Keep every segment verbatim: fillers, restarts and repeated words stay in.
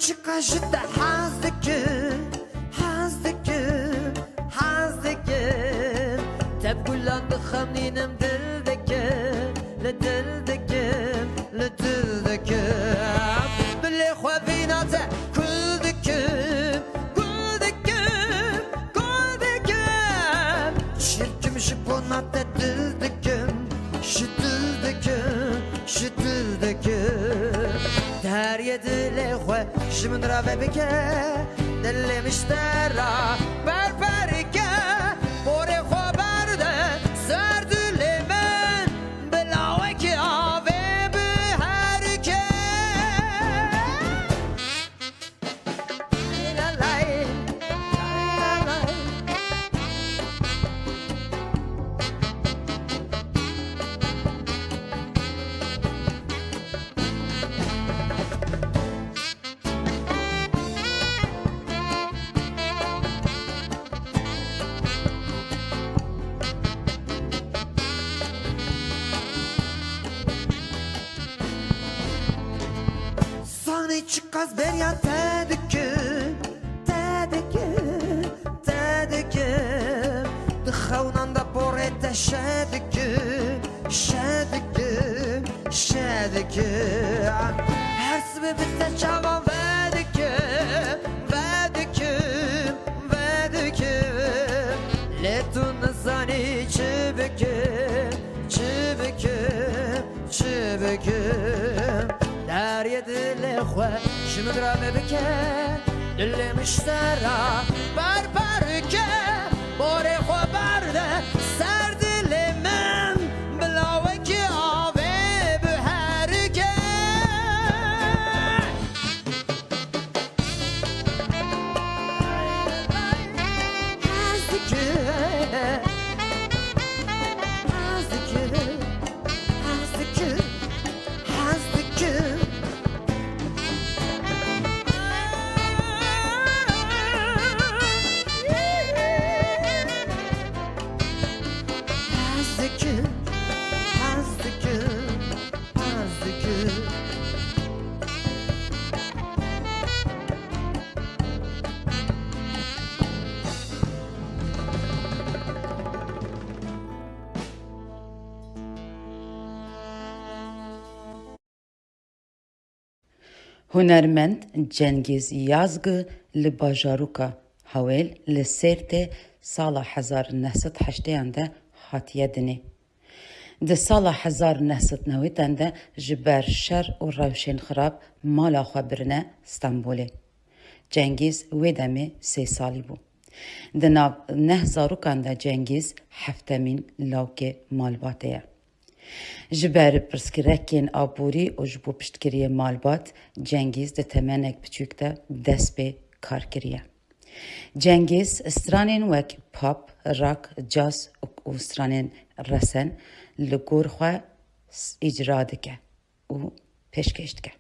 Çiqas ji te hez dikim, hez dikim, hez dikim. Tev gulan dixemînim, dil dikim, li dil dikim, li dil dikim. Dilê xwe vîna te kul dikim, kul dikim, kul dikim. Çirkim ji bona te dil dikim, ji dil dikim, ji dil dikim. Deriyê dilê xwe ji min re vebike, dilê min ji te re berberike. Porê xwe berde ser dilê min, bi lawekî avê biherike. Zanî çiqas beriya te dikim, te dikim, te dikim. Di xewnan de porê te şe dikim, şe dikim, şe dikim. Her sibê bi te çavan vedikim, vedikim, vedikim. Lê tu nizanî çi bikim, çi bikim, çi bikim. Deriyê dilê xwe ji min re vebike, dilê min ji te re berberike. Porê xwe berde ser dilê min, bi lawekî avê biherike. Hunermend Cengîz Yazgi li bajarûka Hewêl li Sêrtê sala hezar neh sed heştêyan de hatiye dinê. Di sala hezar neh sed newêdan de ji ber şer û rewşên xirab mala xwe birine Stenbolê. Cengîz wê demê sê salî bû. Di nav neh zarokan de Cengîz heftemîn lawkê malbatê ye. Ji ber pirsgirêkên aborî û ji bo piştgiriyê malbat, Cengîz di temenek biçûk de dest pê kar kiriye. Cengîz stranên wek pop, rock, caz û, û stranên resen li gor xwe s-, îcra dike û pêşkêş dike.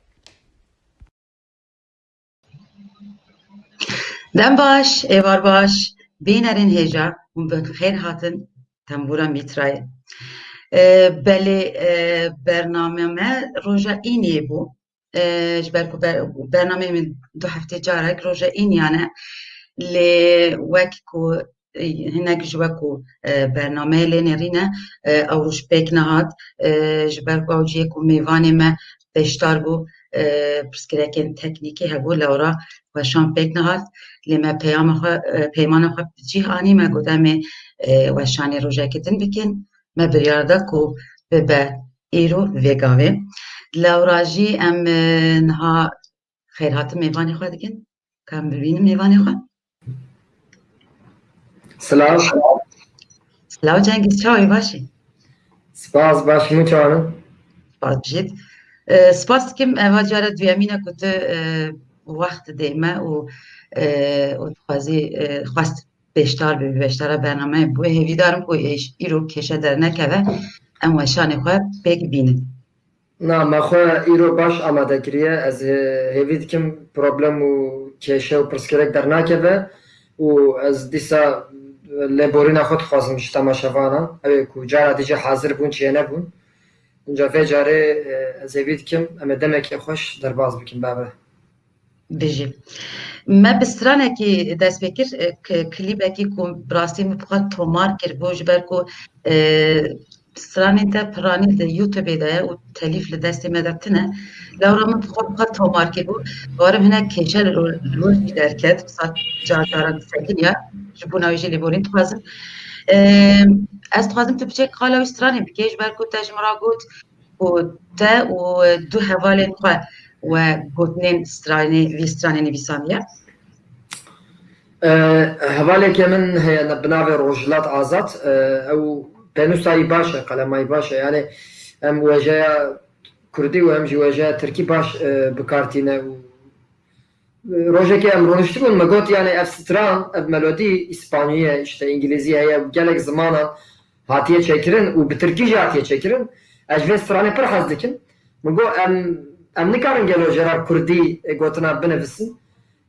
Dem baş, êvar baş, bînerên hêja, hûn bi xêr hatin tembûra Mîtrayê. E, belê, e, bername me roja Îniyê bû. E, ji ber ku ber-, bernameyê min du heftê carek roja Îniyane. Lê wek ku, e, hinek ji we ku, e, bernameyê lê nêrîne, e, ew roj pêk nehat. E, ji ber ku ew cihê ku mêvanê me beşdar bû, e, pirsgirêkên teknîkî hebû, lewra weşan pêk nehat. Lê me peyama xwe, e, peymana xwe bi cih anî, me got em ê, e, weşanê rojekê din bikin. Me biryar da ku bibe îro vê gavê. Lewra jî em, e, niha xêrhatin mêvanê xwe dikin. Ka em bibînin mêvanê xwe. Silav. Silav Cengiz, çawa yî, baş î? Spas, baş, hûn çawan in? Spas bijît. E, spas dikim, eva cara duyemîn e ku tu, e, wext didê me û, e, û dixwazî, e, xwest beşdar bibî, beşdara bernameyê bû. Hêvîdar im ku êş-, îro kêşe dernekeve, em weşanê xwe pêk bînin. Na, me xwe îro baş amade kiriye. Ez, e, hêvî dikim problem û kêşe û pirsgirêk dernakeve û ez dîsa, e, lêborîna xwe dixwazim ji temaşevanan. Ew ê ku cara dîce hazir bûn, çênebûn. Inca vê carê, e, ez hêvî dikim em ê demekê xweş derbas bikin, bebe. Bijî. Me bi stranekî dest pê kir, e, k-, klîbekî ku bi rastî min bi xwe tomar kiribû, ji ber ku, e, stranên te piranî di YouTube de ye û telîf li destê me de tune. Lewra min bi xwe bi xwe tomar kiribû. Barim hinek kêşe li ro-, li wir jî derket, wisa car caran sekiniya, ji bona wê jî lêborîn dixwazim. E, ez dixwazim tu biçek qala wî stranê bikê, ji ber ku te ji min re got, ku te û du hevalên xwe we gotinên stranê, vî stranê nivîsandiye? E, hevaleke min heye ne-, bi navê Rojhilat Azad, e, ew pênûsa wî baş e, qelema wî baş e. Yani em wêjeya kurdî û em jî wêjeya tirkî baş, e, bi kar tîne û Rojekê em rûniştibûn, me got, yani ev stran, ev melodî îspanyî ye, işte îngilîzî heye, gelek zimanan hatiye çêkirin û bi tirkî jî hatiye çêkirin. Ez ji vê stranê pir hez dikim. Min got, em, em nikarin gelo jê re kurdî, e, gotina binivisin.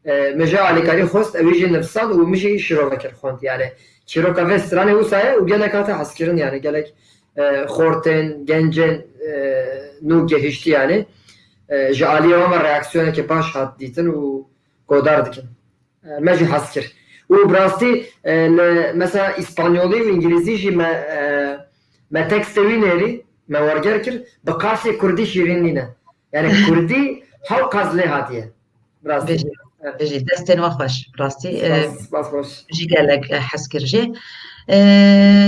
E, min jê alîkarî xwest, ew jî nivisand û min jî şirove kir xwend. Yani çîroka vê stranê wisa ye û gelek hate hezkirin, yani gelek e, xortên, gencên, e, nû gihiştî, yani, e, ji aliyê wan ve reaksiyoneke baş hat dîtin û godar dikin. E, me jî hez kir. Û bi rastî, e, li, mesela, îspanyolî û îngilîzî jî me, e, me tekstê wî nêrî, me werger kir, bi qasê kurdî şîrîn nîne. Yani kurdî hewqas lê hatiye. Bi rastî. Bijî, bijî. Destên we xweş, bi rastî. Spas, e, spas xweş. Jî gelek, e, hez kir jê. E,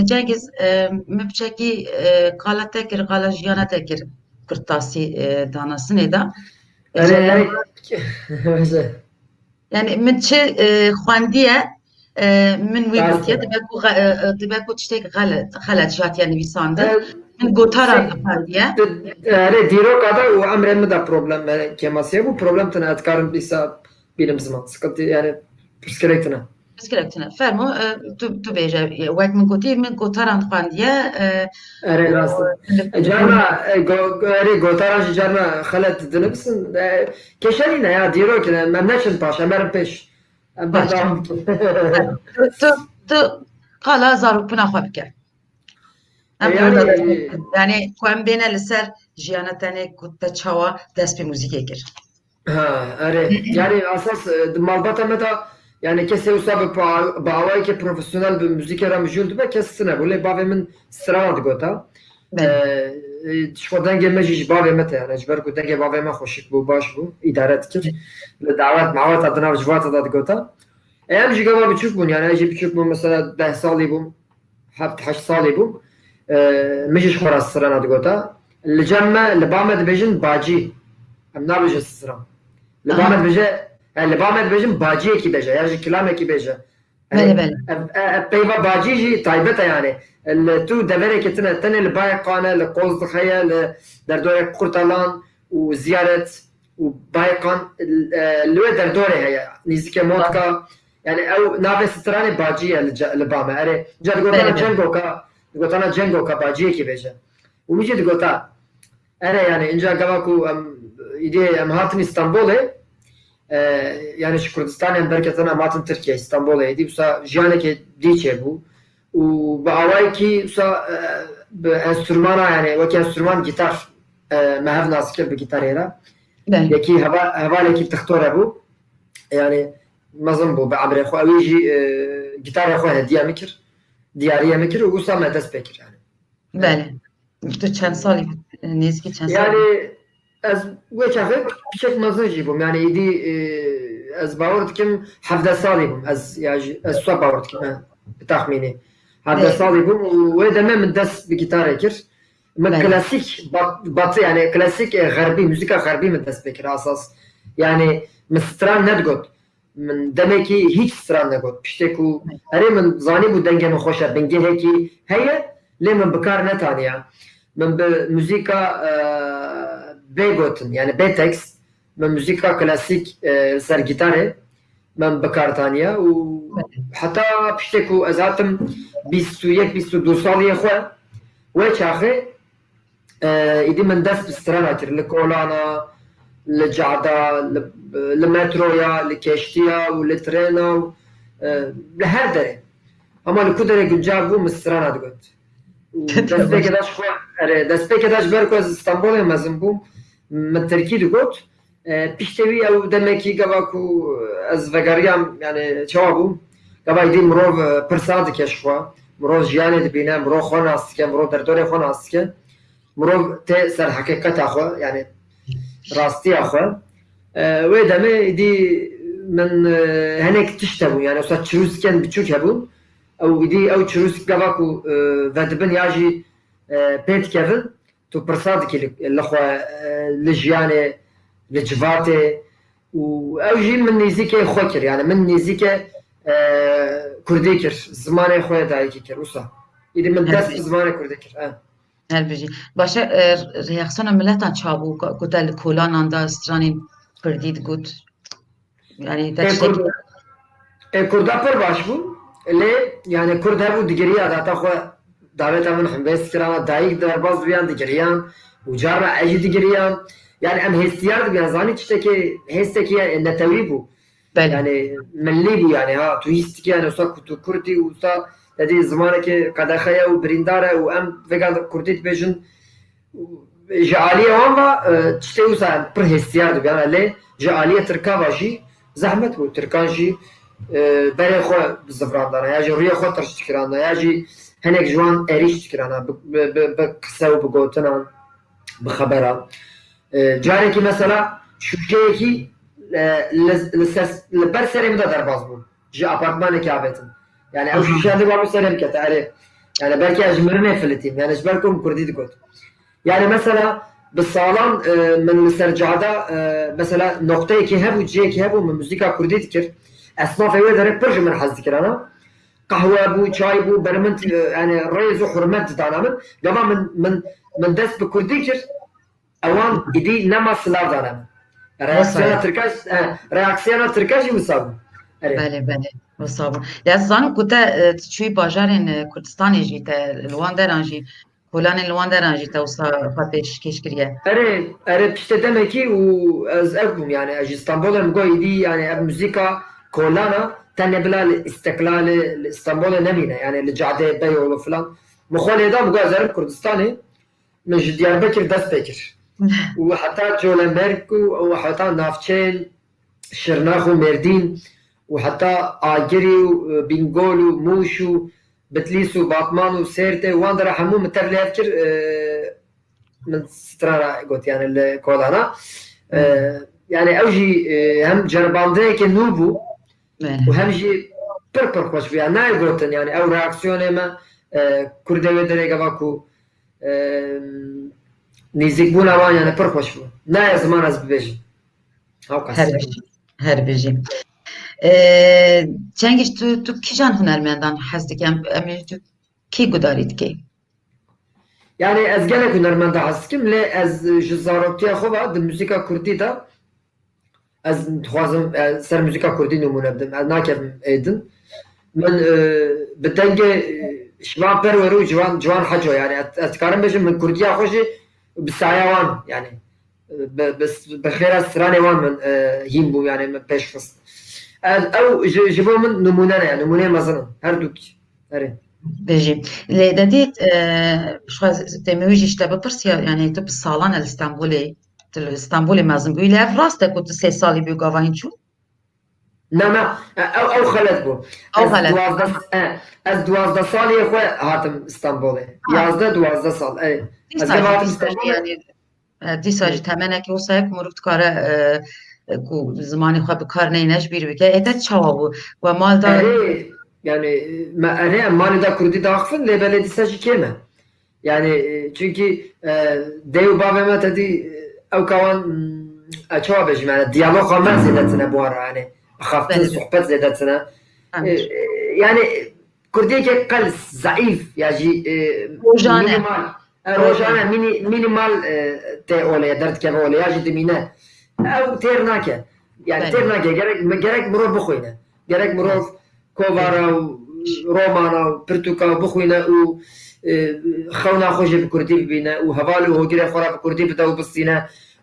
Cengiz, e, min piçekî, e, qala te kir, qala jiyana te kir, kurtasî, e, danasinê de. Erê, erê. Yani min çi, e, xwendiye, e, min wî gotiye, dibe ku xe-, e, e, dibe ku tiştek xelet, xelet ji hatiye nivîsandin. Min gotaran xwendiye. Erê, dîroka de û emrê min de problem, e, kêmasiye bû. Problem tune, ez dikarim dîsa bînim ziman. Sıkıntı, yani, pirsgirêk tune. Pirsgirêk tune. Fermo, e, tu, tu bêje. Wek min gotî, min gotaran xwendiye, e, Erê, rast e. Carna, e, go-, go-, erê, gotaran jî carna xelet dinivisin. E, kêşe nîne ya, dîrok e, em neçin paş, em erin pêş. Em berdewam bikin. Tu, tu qala zarokbûna xwe bike. Em Yani, yani ku em bêne li ser jiyana tenê ku te çawa dest pê muzîkê kir. Ha, erê. Yani esas, e, di malbata me de, yani kesê wisa bi pa-, bi awayekî profesyonel bi muzîkê re mijûl dibe, kes tune bû. Lê bavê min strana digota. Belê. E, e, ji xwe dengê me jî ji bavê me te, yani ji ber ku dengê bavê me xweşik bû, baş bû, îdare dikir. Li dawet maweta di nav civata de digota. E, em jî gava biçûk bûn, yani ez jî biçûk bûm, mesela deh salî bûm, heft heşt salî bûm. E, min jî ji xwe re strana digota. Li cem me, li ba me dibêjin bacî. Em nabêjin stran. Li ba me Aha. dibêje, e, li ba me dibêjin baciyekî bêje, ya jî kilamekî bêje. Belê, belê. Ev, ev, ev peyva bacî jî taybet e yani. Li tu devereke tine, tenê li Bayê Qan e, li Qozlix heye, li derdorê Qurtalan û Ziyaret û Bayê Qan, e, li wê derdorê heye. Nîzikê Motka. Yani ew navê stranê bacî ye li ce-, li ba me. Erê, ca digotana Belê, belê. Cengoka, digotana Cengoka baciyekî bêje. Û min jî digota, Erê, yani, inca gava ku em, îdî em hatin Îstanbulê, e, yani ji Kurdistanê em derketin em hatin Tirkiye, Îstanbulê, îdî wisa jiyanekê dî çêbû. Û bi awayekî wisa, e, bi enstrumana, yani wekî enstruman gîtar, e, me hev nas kir bi gîtarê re. Belê. Yekî heva-, hevalekî tixtore bû. Yani mezin bû bi emrê xwe. Ew jî, e, gîtarê xwe hediye min kir. Diyariye min kir û wisa me dest pê kir yani. Belê. Tu çend salî bû? Nêzîkî çend salî? Yani ez wê çaxê piçek mezin jî bûm. Yani îdî, e, ez bawer dikim hevdeh salî bûm. Ez, ya jî, ez wisa bawer dikim, he, bi texmînê. Hevdeh Belê. salî bûm û wê demê min dest bi gîtarê kir. Min Belê. klasîk bat-, batı, yani klasîk, e, xerbî, muzîka xerbî min dest pê kir asas. Yani min stran nedigot. Min demekî hîç stran negot. Piştê ku herê min zanîbû dengê min xweş e, bingehekî heye, lê min bi kar netaniya. Min bi muzîka, e, bê gotin, yani bê tekst, min muzîka klasîk, e, li ser gîtarê min bi kar taniya û heta piştê ku ez hatim bîst û yek, bîst û du saliyê xwe, wê çaxê E, îdî min dest bi strana kir. Li kolana, li cada, li, li metroya, li keştiya û li trêna û, e, li her derê. Hema li ku derê guncav bû, min strana digot. Û destpêkê de ji xwe, erê, destpêkê de ji ber ku ez Stenbolê mezin bûm, min tirkî digot. E, piştê wî ew demekî gava ku ez vegeriyam, yani çawa bû? Gava êdî mirov, e, pirsa dike ji xwe. Mirov jiyanê dibîne, mirov xwe nas dike, mirov derdorê xwe nas dike. Mirov tê ser heqîqeta xwe, yani rastiya xwe. E, wê demê êdî min, e, hinek tişt hebûn, yani wisa çirûskên biçûk hebûn. Ew êdî ew çirûsk gava ku, e, vedibin ya jî, e, pê dikevin, tu pirsa dikî li, li xwe, e, li jiyanê, li civatê û ew jî min nêzîkê xwe kir. Yani min nêzîkê, e, kurdî kir, zimanê xwe dayikî kir. Wisa. Êdî min dest bi zimanê kurdî kir. E. Her bijî. Baş e, e, reaksiyona miletan çabû ku te li kolanan de stranên kurdî digot? Yani te Ê tiştekî Kurd, ê Kurda pir baş bû. Lê yani Kurd hebû digiriya data xwe davêta min hembêz kirana, dayik derbas dibiyan digiriyan û carna ez jî digiriyan. Yani em hêstiyar dibiyan, zanî tiştekî, hêstekî netewî bû. Belê. Yani millî bû yani, ha, tu hîs dikî yani wisa ku tu Kurd î û wisa te dî zimanekî qedexe ye û birîndar e û em vêga Kurdî dibêjin. Ji aliyê wan ve, e, tiştê wisa em pir hêstiyar dibiyan, lê ji aliyê Tirka ve jî zehmet bû. Tirkan jî, e, berê xwe bi zivrandana, ya jî rûyê xwe tirş dikirana, ya jî hinek ji wan êrîş dikirana, bi, bi, bi, bi qise û bi gotinan, bi xeberan. E, carekî mesela şûşeyekî, e, li, li ser, li ber serê min de derbas bû. Ji apartmanekê avêtin. Yani ew Aha. şûşeya dê bû serê min kete, erê. Yani belkî ez ji mirinê filitîm. Yani ji ber ku min kurdî digot. Yani mesela bi salan, e, min li ser cada, e, mesela noqteyekî hebû, cihekî hebû, min muzîka kurdî dikir. Esnafê wê derê pir ji min hez dikirana. Qehwe bû, çay bû, ber min, e, yani rêz û hurmet didana min. Gava min, min, min dest bi kurdî kir, ewan êdî nema silav dane min. Reaksiyona Tirka, e, reaksiyona Tirka jî wisa bû. Erê. Belê, belê. Wisa bû. Ya zanim ku te, e, tu çûyî bajarên, e, Kurdistanê jî, te li wan deran jî kolanên li wan deran jî te wisa xwe pêşkêş kiriye. Erê, erê, piştê demekî û ez ev bûm, yani ez ji Stenbolê min got êdî, yani ev muzîka kolana tenê bila li Îstiklalê, li Stenbolê nemîne, yani li cadeyê Beyoğlu filan. Min xwe lê da, min got ez herim Kurdistanê, min ji Diyarbekir dest pê kir. Û heta Colemêrg û, û heta navçeyên Şirnex û Mêrdîn û heta Agirî û, e, Bîngol û Mûş û Bitlîs û Batman û Sêrtê û wan dera hemû min tev lê hev kir, e, min strana got, yani li kolana. E, yani ew jî, e, hem ceribandineke nû bû Belê. û hem jî pir pir xweş bû. Yani nayê gotin, yani ew reaksiyonê me, e, Kurdê wê derê gava ku, e, nêzîkbûna wan yani pir xweş bû. Nayê ziman ez bibêjim. Hewqas. Her bijî. Her bijî. Ee, Çengiş, tu, tu kîjan hunermendan hez dike? Em, em ê tu kî gudarî dike? Yani ez gelek hunermenda hez dikim, lê ez ji zarotiya xwe ve di muzîka kurdî de ez dixwazim, e, ser muzîka kurdî nimûne bidim. Ez nakevim êdin. Min, e, bi dengê, e, Şivan Perwer û Ciwan, Ciwan Heco, yani ez, ez dikarim bêjim, min kurdiya xwe jî bi saya wan, yani, e, bi, bi, bi xêra stranê wan min, e, hîn bûm, yani min pêş xist. Ez, ew ji, ji bo min nimûne ne, yani nimûneyê mezin in, her dûkî. Erê. Bijî. Lê dedî, e, ji xwe têmî wî jî ji te bipirsiya, yani tu bi salan e li Stenbolê, tu li Stenbolê mezin bûyî, lê ev rast e ku tu sê salî bû gava hîn çû? Na, na, ew, ew xelet bû. Ew Ez xelet. duwazdeh, e, ez duwazdeh saliyê xwe hatim Stenbolê. Ha. Yazdeh, duwazdeh sal, e. Dîsa Ez jî hatim dîsa jî Stenbolê. yani, e, dîsa jî temenekî wisa ye ku mirov dikare, e, e, ku zimanê xwe bi kar neyne ji bîr bike. Ê te çawa bû? We mal da Erê, yani, me erê em malê da kurdî daxifin, lê belê dîsa jî kêm e. Yani, e, çünkü, e, dê û bavê me te dî, e, ew kawan, mm, e, çawa bêjim, yani, diyaloga me zêde tine bi wan re, yani, bixaftin, Belê. sohbet zêde tine. Em. E, e, yani, kurdiyeke qels, zeîf, ya jî, e, Rojane. minimal. E, Rojane. rojane, mini-, minimal, e, tê olê, derdikeve olê, ya jî dimîne. Ew têr nake. Yani, Belê. têr nake. Gerek, gerek mirov bixwîne. Gerek mirov Belê. kovara û romana û pirtûka bixwîne û, e, xewna xwe jî bi kurdî bibîne û heval û hogirê xwe re bi kurdî bide û bistîne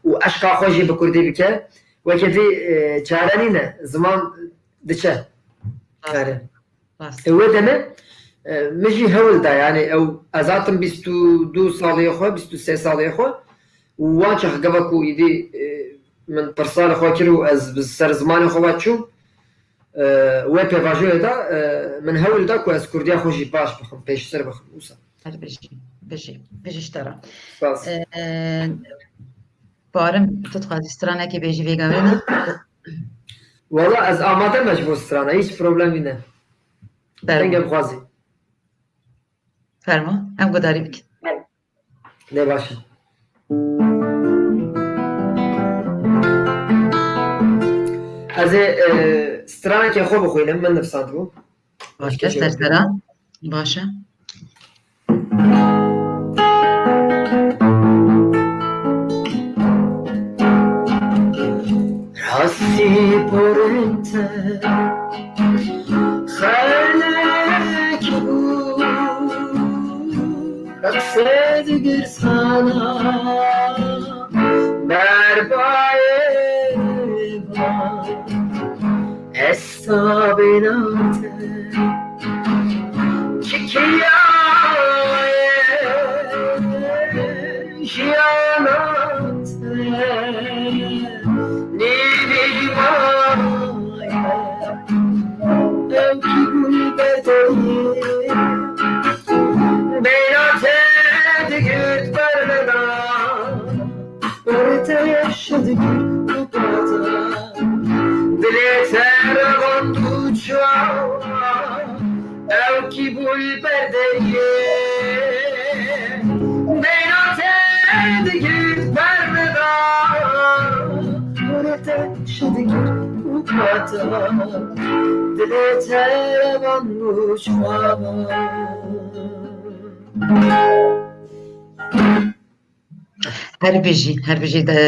û eşqa xwe jî bi kurdî bike. Wekî dî, e, çare nîne, ziman diçe. Rast. Erê. Rast. E, wê demê, e, min jî hewl da, yani ew ez hatim bîst û du salê xwe, bîst û sê salê xwe û wan çax gava ku îdî, e, Min pirsa li xwe kir û ez bi ser zimanê xwe ve çûm. E, wê pêvajoyê de, e, min hewl da ku ez kurdiya xwe jî baş bixim, pêştir bixim wisa. Her bijî, bijî, bijî ji te re. Spas. E, Barim, tu dixwazî stranekê bêjî vê gavê de? Wala ez amade me ji bo strana, hiç problemî ne. Fermo. Dengê bixwazî. Fermo, em gudarî bikin. Lê baş e. Ez ê, e, stranekê xwe bixwînim, min nivsandibû. Baş e, ser sera. Baş e. Rastî porên te xelek bû, reqsê digir sana berbayê van. Esta bêna te çikiya ye jiyana te nîvî maye. Ew kî bû berdeyê bêna te digirt bermeda. Were te şedigir û pata. Dilê te revand û çawa. Ew kî bû li berdeyê bêna te digir bermeda. Were te şedigir û pata. Dilê te revand û çawa. Her bijî, her bijî de,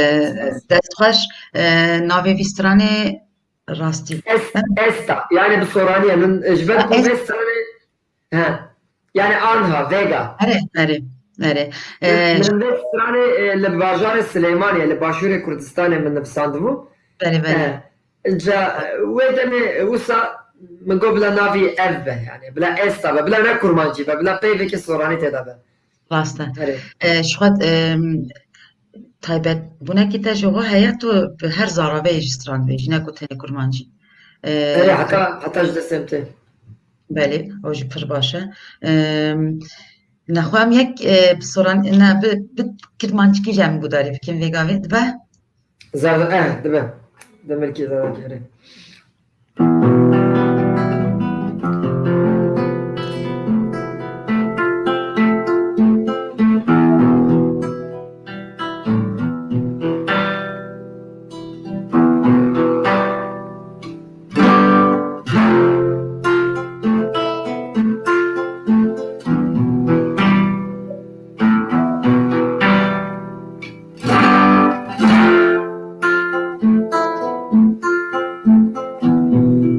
dest xweş. E, navê vî stranê rastî. Es-, esta. Yani bi soraniye min, e, ji ber ku vê stranê, he. Yani anha, vega. Erê, erê, erê. Min, e, min vê stranê, e, li bajarê Silêmaniyê, li başûrê Kurdistanê min nivsandibû. Belê, belê. E, ca, wê demê wisa min got bila navî ev be, yani bila esta be, bila ne kurmancî be, bila peyvekî soranî tê de be. Rast e. Erê. E, ji xwe, e, taybetbûnekî te ji xwe heye, tu bi her zaraveyê jî stran bêjî, ne ku tenê kurmancî. E, Erê, heta, heta ji destê min tê. Belê, ew jî pir baş e. E, nexwe em yek, e, bi soran, ne, bi, bi kirmancikî jî em gudarî bikin vê gavê, dibe? Zerda, eh, dibe. Demirkî zerda kerê.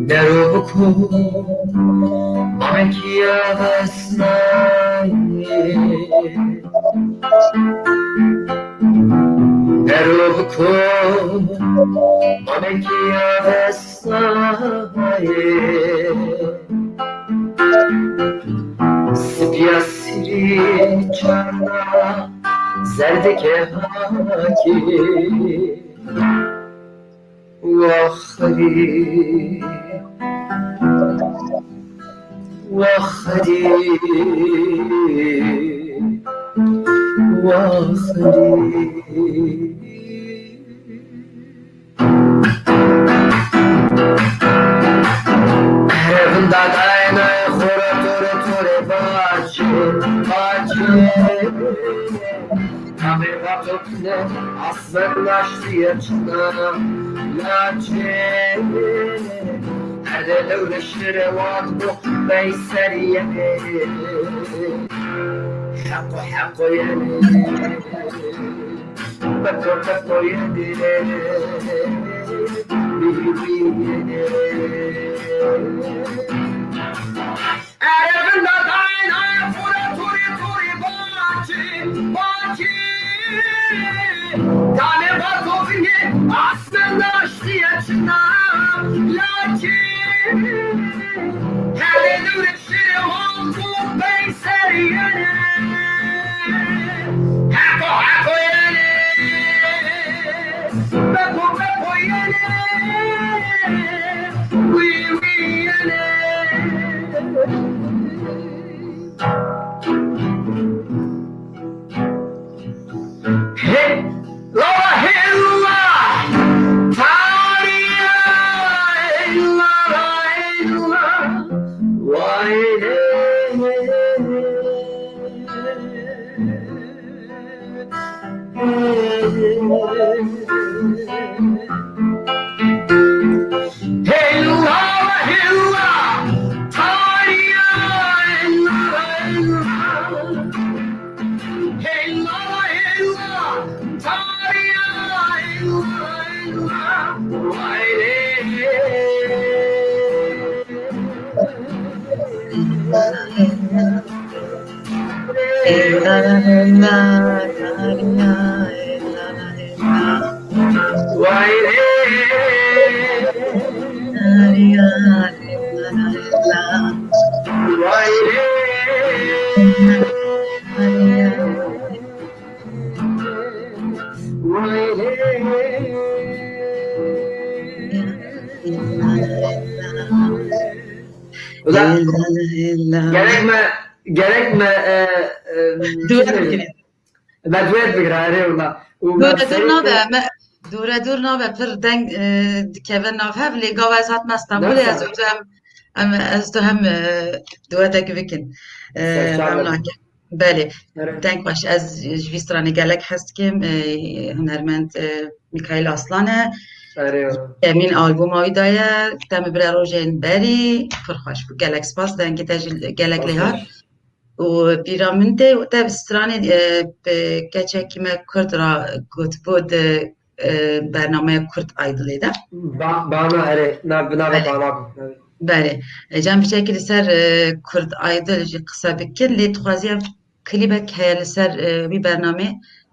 Dero biko mamekî avesnayê. Dero biko mamekî avesnayê. Sipiya sîrî çarna zerdike hakî. Waxirî, waxirî, waxirî. Herevinda dayna xora tore tore baçê, baçê. Tamê vato kine asven naştiye çina laçê. Erdê lewre şire vat bo bey seriyene. Heqo heqo yene. Beto beto yene. Bî bî yene. Erevinda dayna xura turi turi baçî, baçî. Tane batovine aslında ştiye çina, laçî. Hele dure şire oldu bey seriyene. Hako hako yene. Beto Ulan, gerek me, gerek me, e, e, Duet bikine. Me duet bikire, erê wela. Û me Dûre dûr nabe, me, dûre dûr nabe, pir deng, e, dikeve nav hev, lê gava ez hatme Stenbolê, ez Nasıl? û tu hem, em, ez tu hem, e, duetek bikin. E, Serçe memnun abim. Belê. Erê. Deng xweş. Ez ji vî stranê gelek hez dikim. E, hunermend, e, Mîkaîl Aslan e. Erê wela. Emîn albûma wî daye. Te min bire rojên berî. Pir xweş bû. Gelek spas. Dengê te jî gelek lê hat. Û bîra min tê û te bi stranê, e, bi keçekî me Kurd ra gotibû di, e, bernameya Kurd Idolê de. Ba-, bana erê, na, bi nava Belê. Bana bû. Belê. E, cem piçekî li ser, e, Kurd Idol jî qise bikin, lê dixwazî ev klîbek heye li ser, e, wî bernamê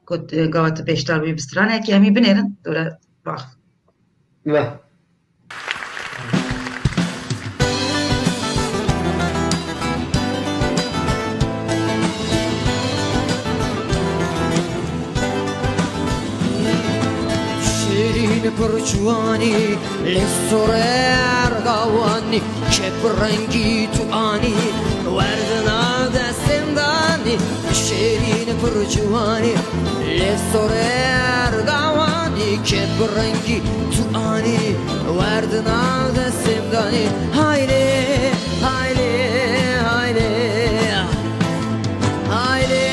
ku, e, gava tu beşdar bî bi stranekî, em ê binêrin, dore bax. Ve. Şêrîn pir ciwanî, lê sorê ergawanî, kê bi rengî tu anî, werdina destên danî, şêrîn pir ciwanî, lê sorê ergawanî, kê bi rengî tu anî, werdina destên danî. Haylê, haylê, haylê. Haylê,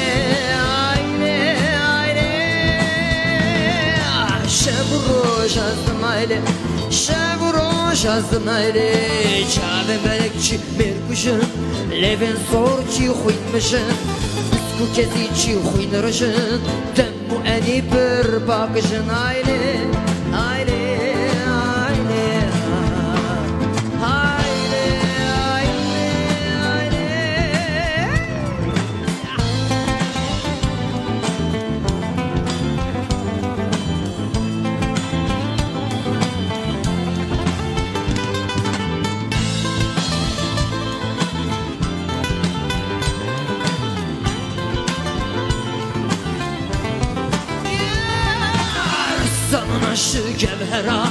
haylê, haylê. Şev û roj ez dim haylê. Şev û roj ez dim haylê. Çavên belek çi mêr kujin. Lêvên sor çi xwîn mijin. Pisk û kezî çi xwîn rijin. Dem û enî pir pakijin. Haylê, haylê, haylê. Haylê, haylê, haylê. Sanna şi kevhera,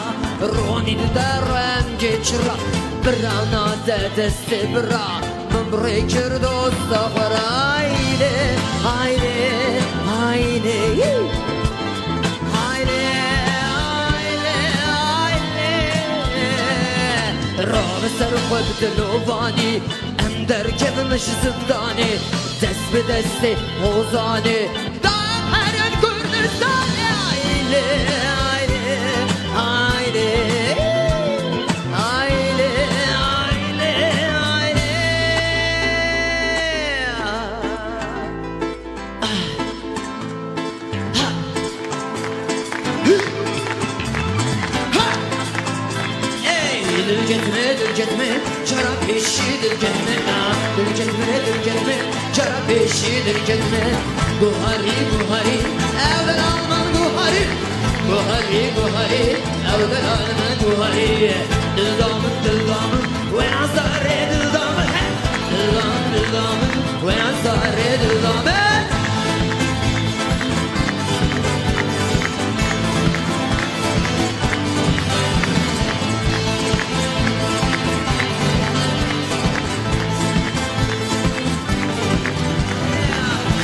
ronî dide rengê çira, birana de destê bira. Min bi rê kir dosta xwe re, haylê, haylê, haylê. Haylê, haylê, haylê. Rabe ser xwe bi dilovanî, em derkevin ji zindanê, dest bi destê hozanê. Dam herin Kurdistanê, haylê, haylê, haylê. Aile, aile, aile. Ha! Ey, dil ketme, dil ketme, cara pêşî dil ketme, ah, dil ketme, dil ketme. Cara pêşî derketime, guharî, guharî, ew delal min guharî. Guharî, guharî, ew delal min guharî. Dilda min, dilda min, wê azarê dilda min, he. Dilda min, dilda min, wê azarê dilda min.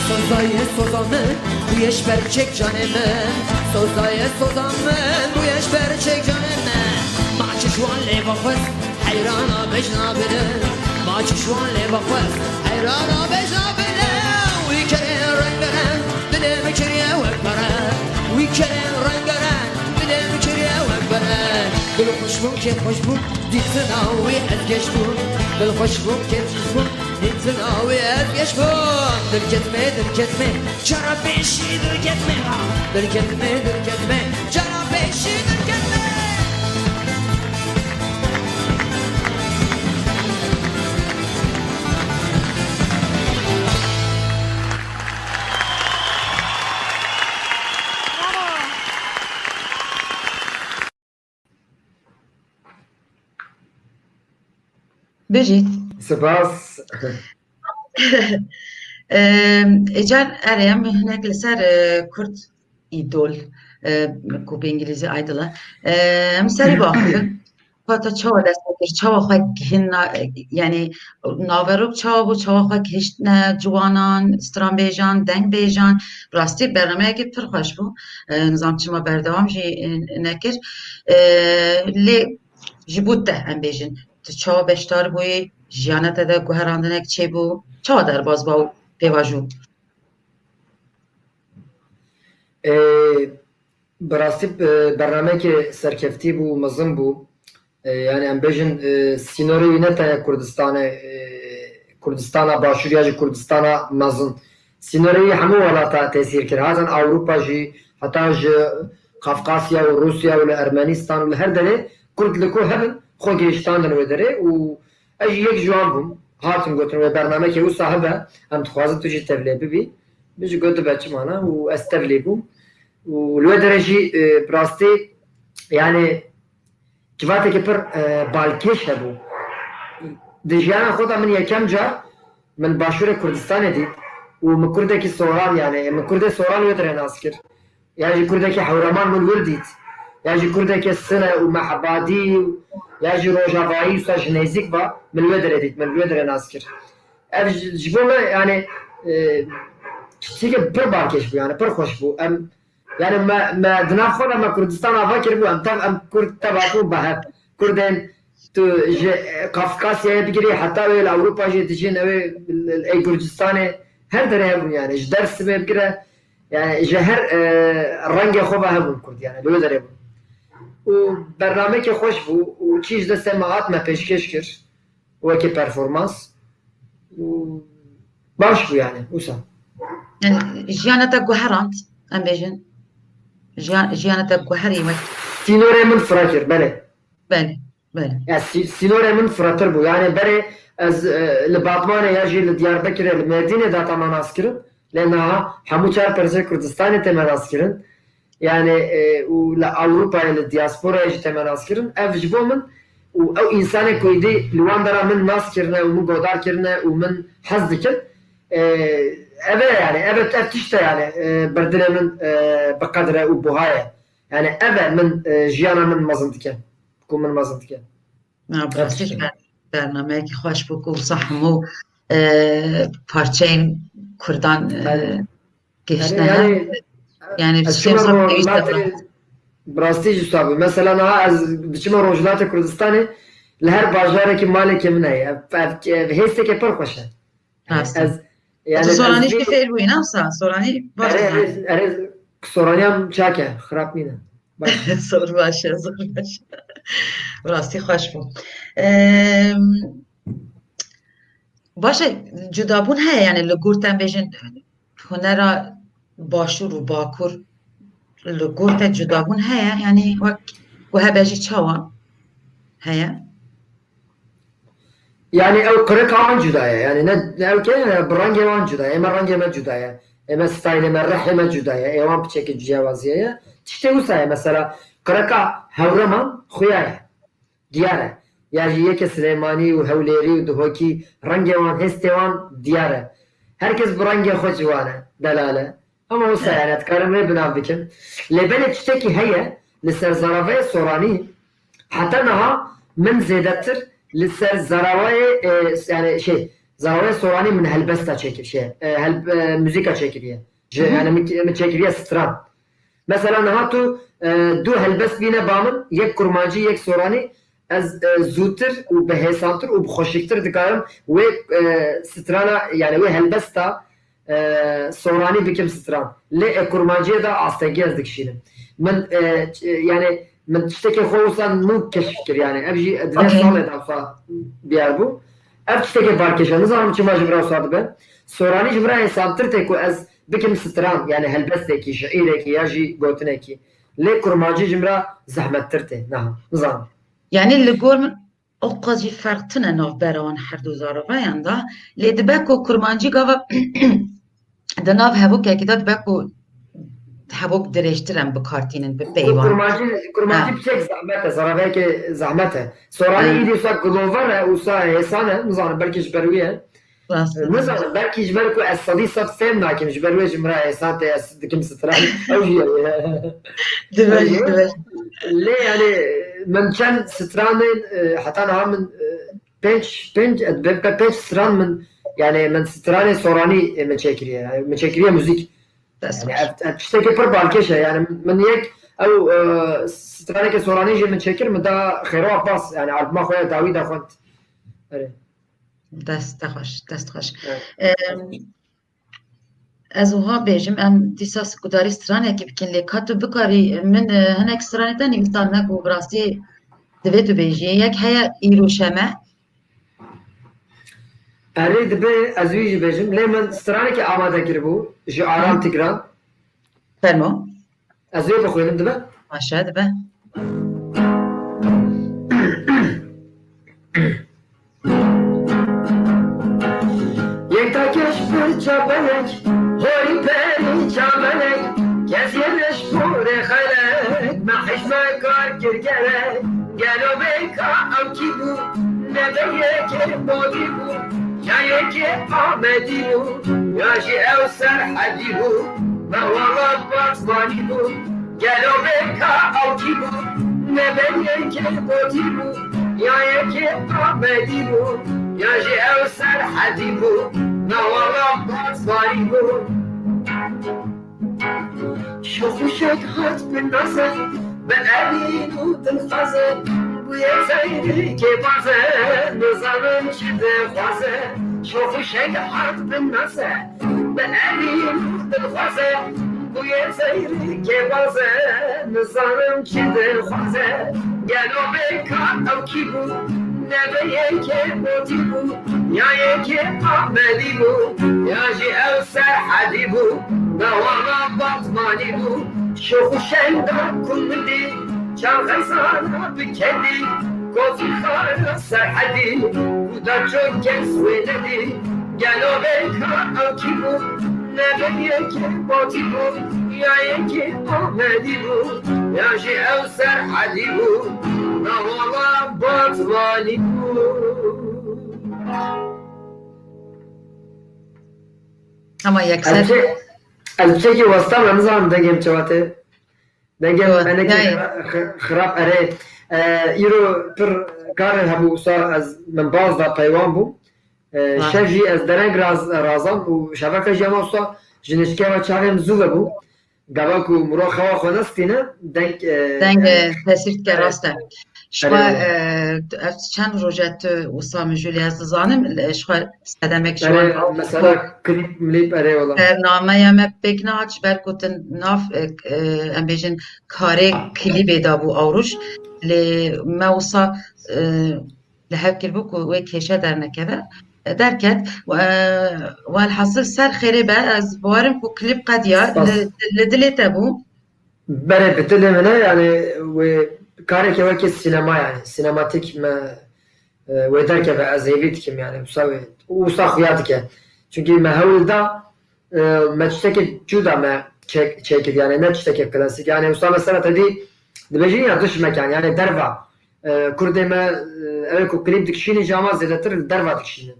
Sozayê soza min, bûye ji ber çek canê min. Sozayê soza min, bûye ji ber çek canê min. Ma çi ji wan lê vexwest, heyrana bejna bile. Ma çi ji wan lê vexwest, heyrana bejna bile. Wî kerê rengberen, dilê min kiriye wek pere. Bûm, kêf xweş bûm, dîtina wî ez geş bûm. Dil xweş bûm, kêf xweş bûm, dîtina wî ez geş bûm. Dirket me, dirket me, cara pêşî dirket me. Dirket me, dirket me, cara pêşî dirket me. Bijî. Spas. Em, Êcar, erê, em hinek li ser, e, Kurd îdol, e, ku bi îngilîzî idol e. E, em serî baxivin. Ka te çawa dest pê kir, çawa xwe gihîna, yanî naverok çawa bû, çawa xwe gihiştine ciwanan, stranbêjan, dengbêjan. Rastî bernameyekî pir xweş bû. E, nizam çima berdewam jî, e, nekir. E, lê ji bo te em bêjin, tu çawa beşdar bûyî, jiyana te de guherandinek çêbû, çawa derbas bû pêvajo? E, bi rastî, e, bernameyekê serkeftî bû, mezin bû. E, yani em bêjin, e, sînorê wî ne tenê Kurdistanê, e, Kurdistana Başûr ya jî Kurdistana Mezin. Sînorê wî hemû welata tesîr kir. Hatin Ewropa jî, heta ji Kafkasya û Rûsya û li Ermenistan û li her derê Kurd li ku hebin, xwe gihiştandin wê derê û ez jî yek ji wan bûm. Hatim gotin wê bernamekê wisa hebe, em dixwazin tu jî tevlê bibî. Min jî got dibe çima ne û ez tevlê bûm. Û li wê derê jî, e, bi rastî, yani, civateke pir, e, balkêş hebû. Di jiyana xwe de min yekem car min Başûrê Kurdistanê dît û min Kurdekî Soran, yani, min Kurdê Soran wê derê nas kir. Ya jî Kurdekî Hewraman min wir dît. Ya jî Kurdekê Sine û Mehbadî û ya jî Rojavayî wisa ji nêzîk ve min wê derê dît, min wê derê nas kir. Ev ji, ji bo me, yani, e, tiştekî pir balkêş bû, yani, pir xweş bû. Em Yani me, me di nav xwe de me Kurdistan ava kiribû, em tev, em Kurd teva bûn bi hev. Kurdên tu ji, e, Kafkasyayê bigirî heta wê li Ewropa jî dijîn, ew ê, ê Gurcistanê her derê hebûn yani. Ji Dêrsimê bigire, yani ji her, e, rengê xwe ve hebûn Kurd yani, li wê derê bûn. Û bernamekê xweş bû û çî ji destê me hat me pêşkêş kir. Wekî performans û baş bû yani, wisa. Yani, jiyana te guherand, em bêjin. Jiya-, jiyana te guherî wek Sînorê min fira kir, belê. Belê, belê. Ya sî-, sînorê min firatir bû. Yani berê ez, e, li Batmanê ya jî li Diyarbekirê, li Mêrdînê de te me nas kirin. Lê niha hemû çar perçê Kurdistanê tê me nas kirin. Yani, e, û li Ewropayê, li diasporayê jî tê me nas kirin. Ev ji bo min û ew însanê ku êdî li wan dera min nas kirine û min godar kirine û min hez dikin, e, ev e yani, ev e, ev tişt e yani, e, berdilê min, e, bi qedr e û buha ye. Yani ev e min, e, jiyana min mezin dike, ku min mezin dike. Na, bi rastî ber-, bernameyekî xweş bû ku wisa hemû, e, parçeyên Kurdan, e, Belê. Gihiştine Belê, hev. Yani, yani, Yani, ez çima rojhilatê, bi rastî jî wisa bû. Mesela niha ez diçime Rojhilatê Kurdistanê, li her bajarekî malekê min heye. Ev, ev, ev hêsteke pir xweş e. Rast e. Ez, yani, Tu soranî jî fêr bûyî, ne wisa? Soranî baş Erê, dizanî. Erê, erê, soraniyam çak e, xirab nîne. Baş. Zor baş e, zor baş e. Rastî xweş bû. Em, baş e, cudabûn heye, yani li gor te em bêjin hunera Başûr û Bakur li gor te cudabûn heye, yani wek ku hebe jî çawa heye? Yani ew qirika wan cuda ye. Yani ne, ne ew ke, ne bi rengê wan cuda ye. Ême rengê me cuda ye. Ême staylê me, rihê me cuda ye. Ê wan piçekî ciyawaziye ye. Tiştê wisa ye. Mesela qirika Hewreman xuya ye. Diyar e. Ya jî yekê Silêmanî û Hewlêrî û Duhokî rengê wan, hêstê wan diyar e. Her kes bi rengê xwe ciwan e, delal e. Ama wisa yani, ez dikarim wê bi nav bikim. Lê belê tiştekî heye, li ser zaravayê soranî, heta niha min zêdetir li ser zaravayê, e, yani şey, zaravayê soranî min helbesta çêkir, şey, e, hel-, e, muzîka çêkiriye. Ji, Hı hı. yani min, min çêkiriye stran. Mesela niha tu, e, du helbest bîne ba min, yek kurmancî, yek soranî, ez, e, zûtir û bi hêsantir û bi xweşiktir dikarim wê, e, strana, yani wê helbesta, e, soranî bikim stran. Lê, e, kurmanciyê de astengî ez dikişînim. Min, e, ç-, yani Min tiştekê xwe wisa nû keşf kir, yani ev jî di vê Okey. salê de wisa diyar bû. Ev tiştekê balkêş e, nizanim çima ji min re wisa dibe. Soranî ji min re hêsantir tê ku ez bikim stran, yani helbestekî, şiîrekî ya jî gotinekî. Lê kurmancî ji min re zehmettir tê. Niha, nizanim. Yani li gor min o qas jî ferq tune navbera wan her du zarovayan de. Lê dibe ku kurmancî gava di nav hevokekî de dibe ku hevok dirêjtir em bi kar tînin, bi peyvan. Kurmancî, kurmancî Ha. piçek zehmet e, zaraveyeke zehmet e. Soranî Ha. îdî wisa gilover e, wisa hêsan e, nizanim belkî ji ber wî ye. Rast e. Nizanim belkî ji ber ku ez sedî sed fêm nakim, ji ber wê ji min re hêsan tê, ez dikim stran. Ew jî ye. Dibe jî, dibe jî. Lê yani min çend stranên, e, heta niha min, e, pênc, pênc, e, be-, be-, pênc stran min, yani min stranê soranî, e, min çêkiriye. Yani min çêkiriye muzîk. Dest Yani xweş. ev, ev tiştekî pir balkêş e. Yani min yek ew, e, straneke soranî jî min çêkir, min da Xêro Abbas, yani albuma xwe ya dawî de xwend. Erê. Dest te xweş, dest xweş. Evet. Em, ez wiha bêjim, em dîsa gudarî stranekî bikin, lê ka tu bikarî min, e, hinek stranê te nivîsandine ku bi rastî divê tu bêjî. Yek heye Îro Şeme. Erê dibe ez wî jî bêjim, lê min stranekî amade kiribû ji Aram Hı. Tigran. Fermo. Ez wê bixwînim, dibe? Baş e, dibe. Yek takeş pir çapenek, horî perî çapenek, kes yê reş porê xelek, me hişme kar kir gerek, gelo bê ka ew kî bû, ne bê yekê Botî bû, ya yekê Amedî bû, ya jî ew Serhedî bû, me wala Batmanî bû. Gelo bê ka ew kî bû? Ne bê yekê Botî bû, ya yekê Amedî bû, ya jî ew Serhedî bû, me wala Batmanî bû. Şox û şeng hat bi naze, bi evîn û dilxwaze, bûye seyrê kêbaze, nizanim çi dixwaze. Şox û şeng hat bi naze, bi evîn û dilxwaze, bûye seyrê kêbaze, nizanim çi dixwaze. Gelo bê ka ew kî bû? Ne bê yekê Botî bû, ya yekê Amedî bû, ya jî ew Serhedî bû, me wala Batmanî bû. Şox û şenga ku min dî, çav xezana bi kedî, Kotî xara Serhedî, ku da çok kes wê nedî. Gelo bê ka ew kî bû? Ne bê yekê Botî bû, ya yekê Amedî bû, ya jî ew Serhedî bû, me wala Batmanî bû. Ama yekser. Ez çi-, ez çekî westa me, nizanim dengê min çawa tê. Dengê Yo, me nekî nayê. xira-, xi-, xirab erê. E, îro pir karê hebû, wisa ez, min baz da peywan bû. E, Ha. şev jî ez dereng raz-, razam û şeveke jî ema wisa ji nişkeva çavê min zû vebû. Gava ku mirov xewa xwe nestîne, deng, e, Deng, yani, e, tesîr dike, erê. rast e. Ji Erê xwe, wala. e, tu, ev çend roj e tu wisa mijûlê ez dizanim, e, ji xwe sedemek ji Erê, wan mesela klîp, mlîp, erê wala. Bernameya me pêk nehat, ji ber ku tu nav, e, e, em bêjin karê klîbê dabû ew roj. Lê me wisa, e, li hev kiribû ku wê kêşe dernekeve. E, derket. E, welhasil ser xêrê be, ez bawerim ku klîp qediya Spas. li, li dilê te bû. Berê bi dilê min e, yani wê kareke weke sînema, yani sînematîk me, e, wê derkeve, ez hêvî dikim yani, wisa wê, wisa xuya dike. Çunkî me hewl da, e, me tiştekê cuda me çek-, çêkir, yani ne tiştekê klasîk. Yani wisa mesela te dî dibêjin ya diş mekan, yani derva. E, kurdê me, e, ew ê ku klîp dikişînin jî ama zêdetir li derva dikişînin.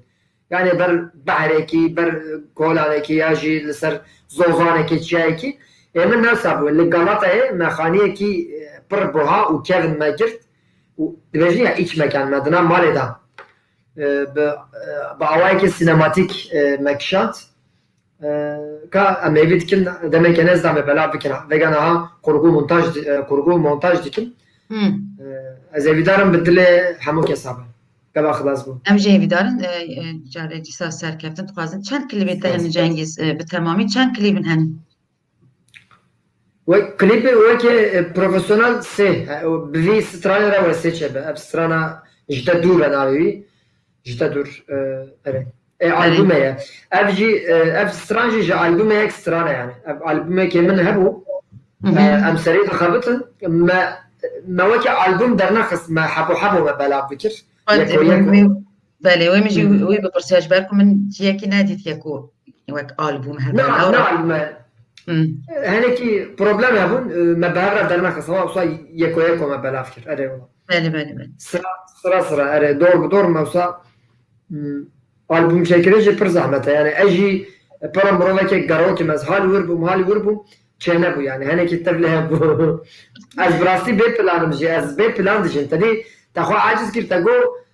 Yani ber behrekî, ber kolanekî ya jî li ser zozanekî, çiyayekî. Ê min newsa bû. Li Galatayê me xaniyekî, e, pir buha û kevin me girt û dibêjin ya îç mekan me di nav malê de, e, bi, e, bi awayekî sînematîk, e, me kişand. E, ka em hêvî dikin demeke nêz de me belav bikin. Vêga niha kurgu montaj di-, e, kurgu montaj dikin. Hmm. E, ez hêvîdar im bi dilê hemû kesa be. Gava xilas bû. Em jî hêvîdar in, e, e, carê dîsa serkeftin dixwazin. Çend klîbê te Spas. hene Cengîz, e, bi temamî çend klîbin hene? Wek klîpê weke, e, profesyonel sê, e, bi vî stranê re wê sê çêbe. Ev strana Ji te dûr e navê wî. Ji te dûr, e, erê. E, albûme ye. Ev jî, e, ev stran jî ji albûmê yek stran e yani. Ev albûmekê min hebû. E, em serê dixebitin. Me, me weke albûm dernexist. Me hebo hebo me belav dikir. Yeko yeko. Belê, wê min jî wî bipirsiya ji ber ku min ciyekî nedîtiye ku wek albûm hebe. Na, na albûm e. Hmm. Hinekî problem hebûn, e, me bi hev re dernexist. Ama wisa yeko yeko me belav kir. Erê wala. Belê, belê, belê. Sira, sira, sira, erê, dor bi dor me wisa, hmm, albûm çêkirin jî pir zehmet e. Yani ez jî pera mirovekê gerokî me, ez hal wir bûm, hal wir bûm, çênebû yani. Hinekî tevlê hebû. Ez bi rastî bê plan im jî, ez bê plan dijîm. Tedî te xwe aciz kir, te got,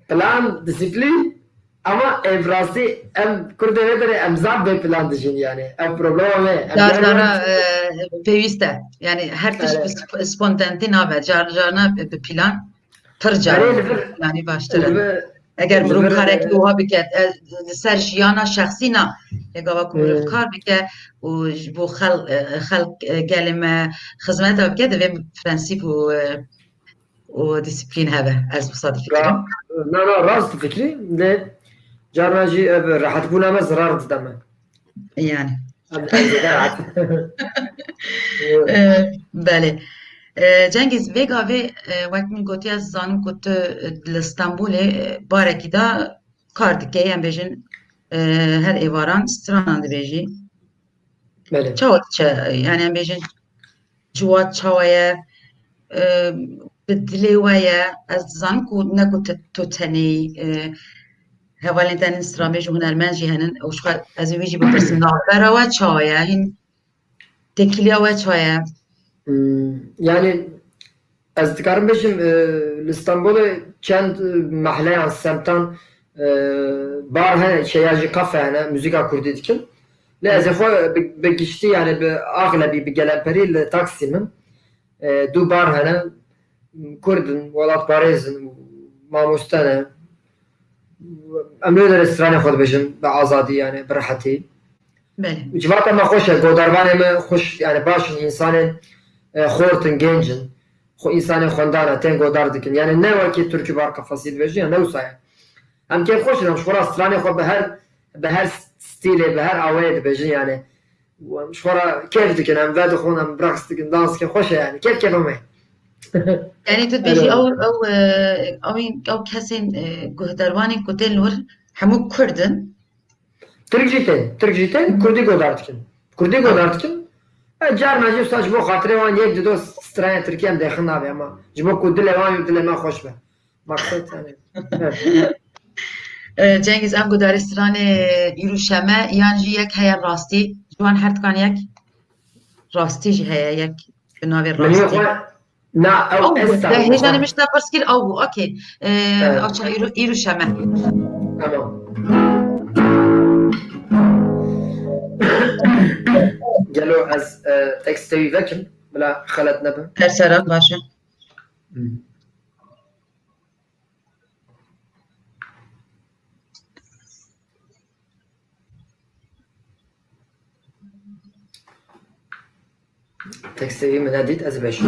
Plan, disiplîn, ama ev rastî em Kurdê vê derê em zaf bê plan dijîn yani. Ev problema me. Em Car diğer cara, e, pêwîst e. Yani her tişt Evet. bi sp-, spontantî nabe. Car carna bi, bi plan. Pir car Erê li vir, planî baştir li e. vir, Eger li mirov vir, karekî e, wiha biket, e, li ser jiyana şexsî na, lê gava ku mirov Hmm. kar bike û ji bo xel-, e, xelk, e, gelê me xizmeta bike, divê prensîp û, e, û disiplîn hebe. Ez wisa difikirim. Ra-, na, na, rast difikirî. Lê carna jî ev rehetbûna me zirar dide me. Yani. Em, em zêde rehet. E, belê. E, Cengiz, vê gavê, e, wek min gotiye, ez zanim ku tu, e, li Stenbolê, e, barekî da kar dike, em bêjin, e, her êvaran stranan dibêjî. Belê. Çawa diçe? Yani em bêjin ciwat çawa ye? E, bi dilê we ye? Ez dizanim ku ne ku te, tu tenê yî, e, hevalên te hene, stranbêj û hunermend jî henin. Û ji xwe ez ê wî jî bipirsim, navbera we çawa ye? Hîn têkiliya we çawa ye? Hmm, yani Ez dikarim bêjim, e, li Stenbolê çend, e, mehleyan, semtan, e, bar hene, şeya jî kafe hene, muzîka kurdî dikin. Lê ez ê xwe bi, bi giştî, yani bi axlebî, bi gelemperî li Taksim im. E, du bar hene, Kurd in, welatparêz in, mamoste ne. Em li wê derê stranê xwe dibêjin bi azadî, yani bi rehetî. Belê. Civata me xweş e, godarvanê me xweş, yani baş in, însanên, e, xort in, genc in. Xwe însanên xwendan e, tên godar dikin. Yani ne wekî Tirkî bar qefesî dibêjin, ya ne wisa ye. Em kêfxweş in, em ji xwe re stranê xwe bi her, bi her stîlê, bi her awayê dibêjin yani. Û em ji xwe re kêf dikin, em vedixwin, em raqs dikin, dans dikin, xweş e yani. Kêf kêfa me. Yani tu dibêjî Alo. ew, ew, e, ew, ew kesên, e, guhdarvanên ku tên li wir hemû Kurd in. Tirk jî tên, Tirk jî tên, Kurdî godar dikin. Kurdî godar dikin. E, carna jî wisa ji bo xatirê wan yek dido stranê Tirkî em dêxin navê, ama ji bo ku dilê wan û dilê me xweş be. Maksat yani. E, Cengiz, em gudarê stranê îro şeme yan jî yek heye rastî? Ji wan her dikan yek rastî jî heye, yek bi navê Min rastî. xwe, na, ew Ew bû. Esta Te bû, hêja ha. Nivîşte pirs kir, ew bû. Okey. E, Evet. Aça îro, îro şeme. Tamam. Gelo ez, e, tekstê wî vekim, bila xelet nebe. Her sera baş e. Hmm. Tekstê wî min nedît, ez ê bêjim.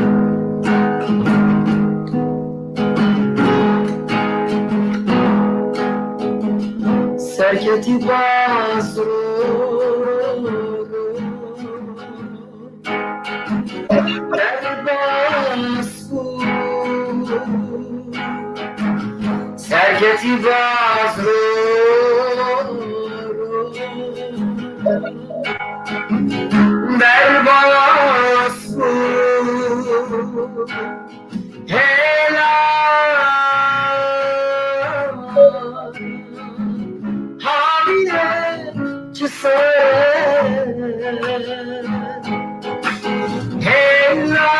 Serketî baz ro, ro, ro. Derbas bû. Serketî baz ro, ro. Derbas bû. Hêla. Havîne çi sor e, hêla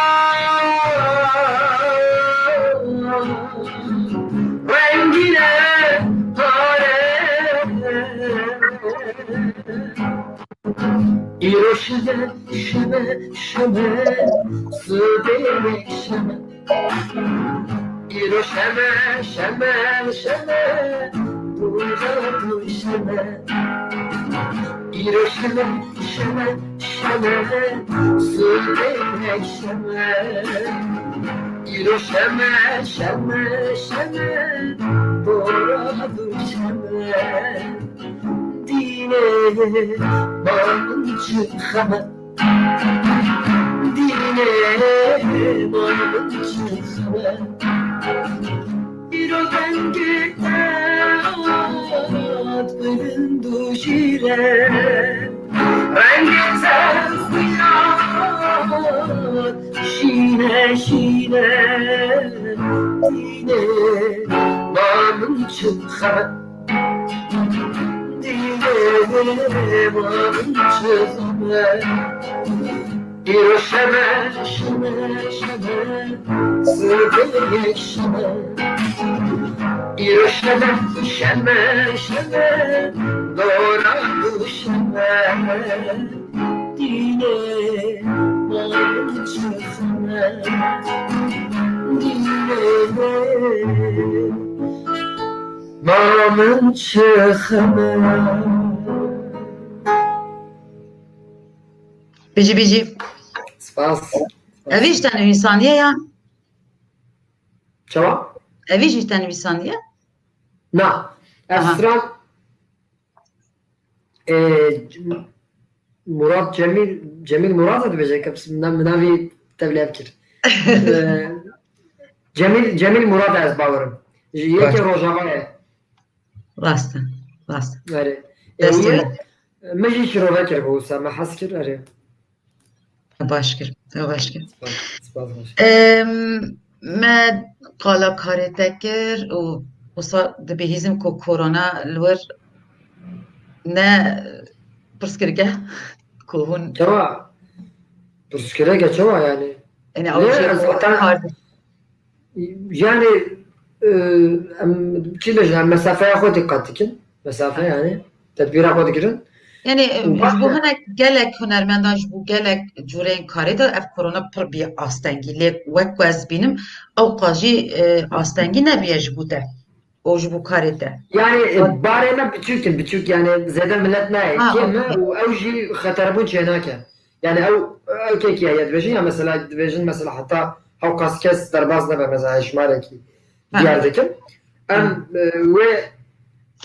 rengîne pare. Îro şeme, şeme, şeme, sibê şeme. Îro şeme, şeme, şeme, rûja tu şeme. Îro şeme, şeme, şeme, sibê şeme. Îro şeme, şeme, şeme, dora du şeme. Dînê ma min çi xeme. Dînê ma min çi xeme. Îro dengê te hat bilind û şîr e. Rengê te xuyat şîne şîne. Dînê ma min çi xeme. Dînê ma min çi xeme. Îro şeme, şeme, şeme, sibê şeme. Îro şeme, şeme, şeme, dora du şeme. Dînê ma min çi xeme. Dînê ma min çi xeme. Bijî, bijî. Spas. Evî ji te nivîsandiye ya? Çawa? Evî jî ji te nivîsandiye? Na. Ev Aha. stran, e, Murat Cemîl, Cemîl Murat e dibêje, ke min navî tevlî kir. E, Cemîl, Cemîl Murat e, ez bawerim. Ji yekê Rojava ye. Rast e, rast e. Erê. Destê Ew ye, min. Min jî şirove kir bo wisa, me hez kir, erê. Te baş kir, te baş kir. Spas, spas, baş. Em, me qala karê te kir û wisa dibihîzim ku korona li wir ne pirsgirgeh ku hûn Çawa? Pirsgirgeh çawa yani? Yani Ne, ew jê ez ku zaten kar Yani, e, em çi bêjin, em mesafeya xwe dîqet dikin. Mesafe yani, tedbîra xwe digirin. Yani, û ji bo hinek gelek hunermendan, ji bo gelek cûreyên karê de ev korona pir bî astengî. Lê wek ku ez dibînim, ew qas jî, e, astengî nebûye ji bo te û ji bo karê te. Yani, e, barê me biçûk in, biçûk yani, zêde milet nayê. Ha, Kêm e okey. Û ew jî xeterbûn çênake. Yani ew, ew kekî heye dibêjin ya mesela dibêjin mesela heta hewqas kes derbas nebe mesela hejmarekî Ha. diyar dikin. Em, e, wê,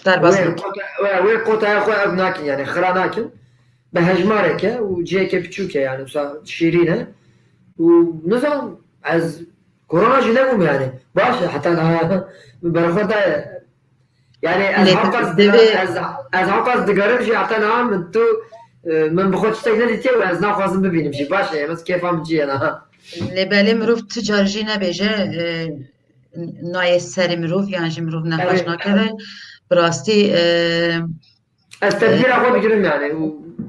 Derbas wê nakin. kota-, wê, wê kotaya xwe ev nakin yani xira nakin. Bi hejmareke û ciheke biçûk e yani wisa şîrîn e. Û nizam ez korona jî nebûm yani. Baş e heta niha min berxwe daye. Yani ez Lê hewqas divê diga-, ez, ez hewqas digerim jî heta niha min tu, e, min bi xwe tiştek nedîtiye û ez naxwazim bibînim jî. Baş e, em ez kêfa min cî ye niha. Lê belê mirov tu car jî nebêje, e, nayê serê mirov yan jî mirov nexweş Erê. nakeve. Bi rastî, e, Ez tedbîra xwe digirim yani. Û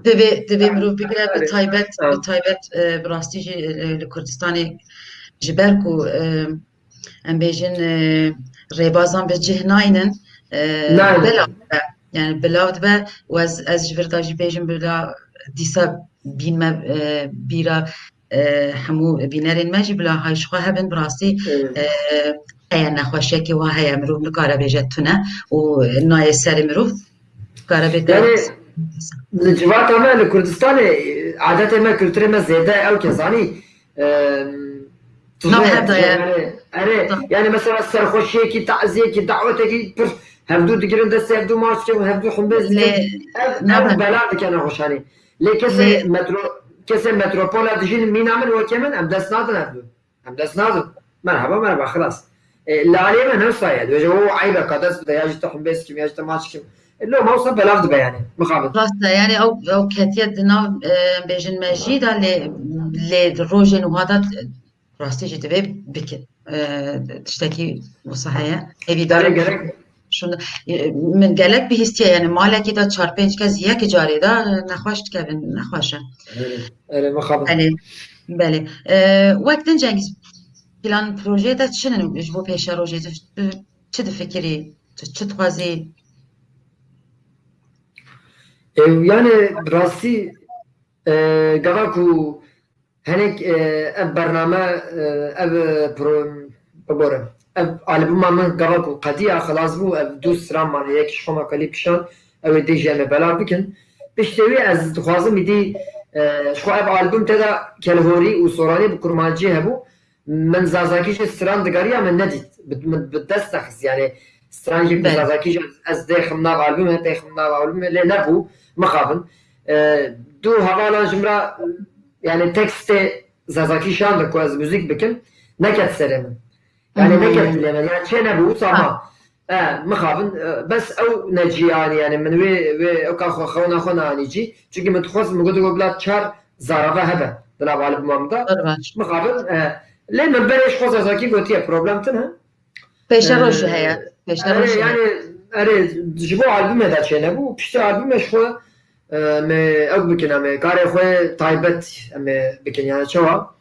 Divê, divê mirov bigire, bi Erê. taybet, Ha. bi taybet, e, bi rastî jî, e, li Kurdistanê ji ber ku, e, em bêjin, e, rêbazan bi cih naynin, e, Naynin. belav dibe. Yani belav dibe û ez, ez ji vir de jî bêjim bila dîsa bînme, e, bîra, e, hemû bînerên me jî bila hay ji xwe hebin, bi rastî, Evet. e, heye nexweşiyekê wa heye, mirov nikare bêje tune û nayê serê mirov, dikare bête Yani, li civata me, li Kurdistanê, adetê me, kulturê me zêde ew ke zanî, e, Nav tije, hev de ye. yani, erê, Tam. yani mesela serxweşiyekî, taziyekî, dawetekî pir hevdû digirin destê hevdû maç dikin û hevdû himbêz dikin. Lê Ev, nav ev hev. belav dike nexweşanî. Lê kesê Lê metro-, kesê metropola dijîn mîna min wekê min, em dest nadin hevdû. Em dest nadin. Merhaba, merhaba, xilas. E, li aliyê me ne wisa ye. Dibêje, "O, eyb e, ka dest bide, ya jî te himbêz kim, ya jî te maç kim." E, loma wisa belav dibe yani. Mixabin. Rast e, yani ew, ew ketiye di nav, e, bêjin me jî de lê, lê di rojên wiha de rastî jî divê bikin. E, tiştekî wisa heye. Hêvîdar Gerek, im gerek. şunu, e, min gelek bihîstiye, yani malekî de çar pênc kes yek carê de, e, nexweş dikevin, nexweş e. Erê, erê, mixabin. Belê, belê. E, wek din Cengiz, plan projeyê te çi ne ji bo pêşerojê? Tu, tu çi difikirî? Tu çi dixwazî? E, yani rastî, e, gava ku hinek, e, ev bername, e, ev, e, pro-, bibore. Ev albuma min gava ku qediya xilas bû, ev du stran mane, yek ji xwe me qelî kişand, ew ê dê jî em ê belav bikin. Piştê wî ez dixwazim îdî, e, ji xwe ev albûm te de kelhorî û soranî bi kurmancî hebû. Min zazakî jî stran digariya min nedît. Bi, min bi dest nexist. Yani stran jî bi Belê. zazakî jî ez, ez dêxim nav albûmê, têxim nav albûmê lê nebû. Mixabin. E, du hevalan ji min re, yani tekstê zazakî şandin ku ez muzîk bikim, neket serê min. Yani Hmm. neket dilê min. Yani çê nebû, wisa Ha. ma. E, mixabin, e, bes ew necî yani, yani min wê, wê ewka xwe xewna xwe neanî cî. Çünkü min dixwest, min got, got bila çar zarava hebe di nav albûma min de. Zor baş. Mixabin, e, lê min berê ji xwe zazakî gotiye, problem tune. Pêşeroj Ee, heye. Pêşeroj erê, heye. Yani, erê, ji bo albûmê de çênebû. Piştî albûmê ji xwe, e, em ê ew bikin, em ê karê xwe taybet em ê bikin. Yani çawa?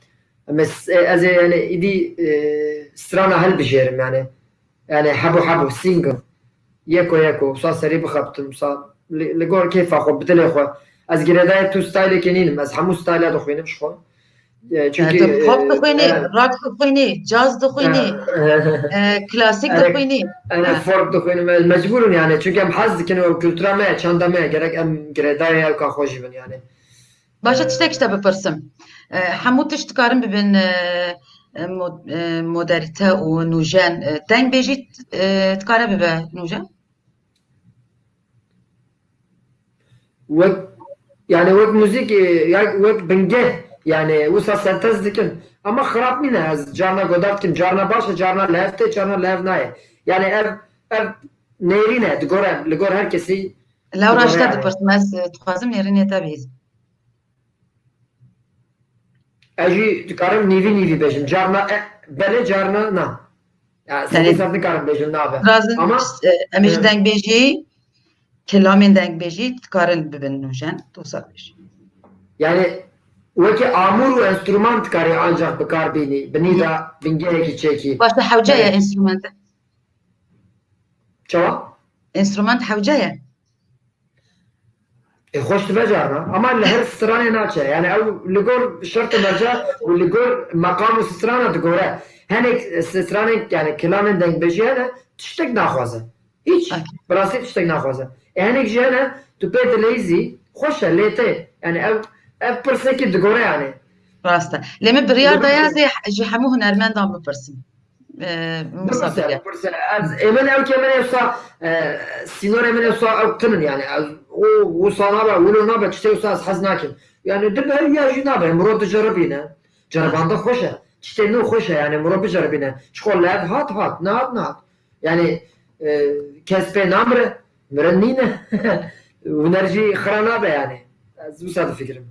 Em ê s-, e, ez ê, yani, îdî, e, strana hilbijêrim, yani. Yani, hebû hebû, single. Yeko yeko, wisa serî bixebtim, wisa li, li gor kêfa xwe, bi dilê xwe. Ez girêdayê tu stylekê nînim, ez hemû styla dixwînim ji xwe. E, çünkü, E, tu pop e, dixwînî, e, rock dixwînî, caz dixwînî, e, e, klasîk erê, dixwînî. Erê, E. folk dixwînim. Ez mecbûrim yani. Çünkü em hez dikin û kultura me, çanda me, gerek em girêdayê ewka xwe jî bin yani. Baş e, E, tiştek ji te bipirsim. E, hemû tişt dikarin bibin, e, e, mo-, e, modernîte û nûjen. E, dengbêjî, e, dikare bibe nûjen? Wek, yani wek muzîk, e, ya wek bingeh, yani wisa sentez dikin. Ama xirab nîne, ez carna godar dikim, carna baş e, carna li hev tê, carna li hev nayê. Yani ev, ev nêrîn e, digore, li gor her kesî Lewra ji te digore yani. Dipirsim, ez, e, dixwazim nêrînê te bihîzim. Ez jî dikarim nîvî nîvî bêjim. Carna e, belê, carna na. Ya, Tenê sedî sed nikarim bêjim nabe. Lazim, Ama, e, em ê ji e, dengbêjî, kilamên dengbêjî dikarin bibin nûjen, tu wisa bêjî. Yani, wekî amûr û enstrûman dikarî ancak bi kar bînî, bi nîda bingehekî çêkî. Baş e, hewce ye Yani, enstrûmente. Çawa? Enstrûment hewce ye. E, xweş dibe carna. Ama li her stranê naçe. Yani ew li gor şert û merca û li gor meqam û strana digore. Hinek stranên, yani kilamên dengbêjî hene, tiştek naxwaze. Hiç. Okey. Bi rastî tiştek naxwaze. E, hinek jî hene, tu pê dileyîzî, xweş e, lê tê. Yani ev, ev pirsekî digore yani. Rast e. Lê min biryar Digore. daye ez ê ji hemû hunermendan bipirsim. E, Wisa Bipirse, bige. bipirse. Ez, ê min ew ke min ê wisa, e, sînorê min ê wisa ew tinin yani. Ez, o, wisa nabe, wilo nabe, tiştê wisa ez hez nakim. Yani dibe ya jî nabe, mirov diceribîne. Ceribandin xweş e. Tiştê nû xweş e yani, mirov biceribîne. Ji xwe li hev hat, hat, nehat, nehat. Yani, e, kes pê namire, mirin nîne. Huner jî xira nabe yani. Ez wisa difikirim.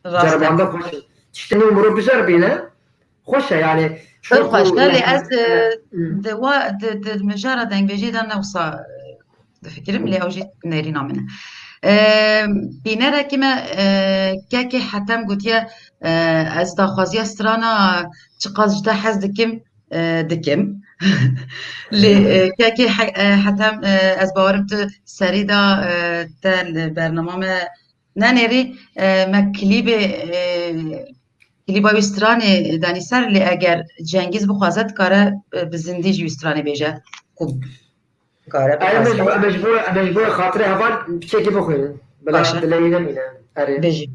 Rast e. Ceribandin xweş e. Tiştê nû mirov biceribîne. Xweş e, yani, Pir çok xweş e, lê yani, ez, e, e, hmm. di wa, di, di mijara dengbêjî de ne wisa, e, difikirim, lê ew jî nêrîna min e. E, bînerekî me, e, kekê Hetem gotiye, e, ez daxwaziya strana çiqas ji te hez dikim, e, dikim. Lê, e, kekê He-, e, Hetem, e, ez bawerim tu serî de, e, te li bernama me nenêrî, e, me klîbê, e, Klîba wî stranê danî ser, lê eger Cengîz bixwaze, dikare, e, bi zindî jî wî stranê bêje. Ku dikare Ay, em ê ji bo, bixwaze. em ê ji bo, em ê ji bo xatirê heval piçekî bixwînin. Bila Baş e. dilê wî nemîne. Erê. Bêjî.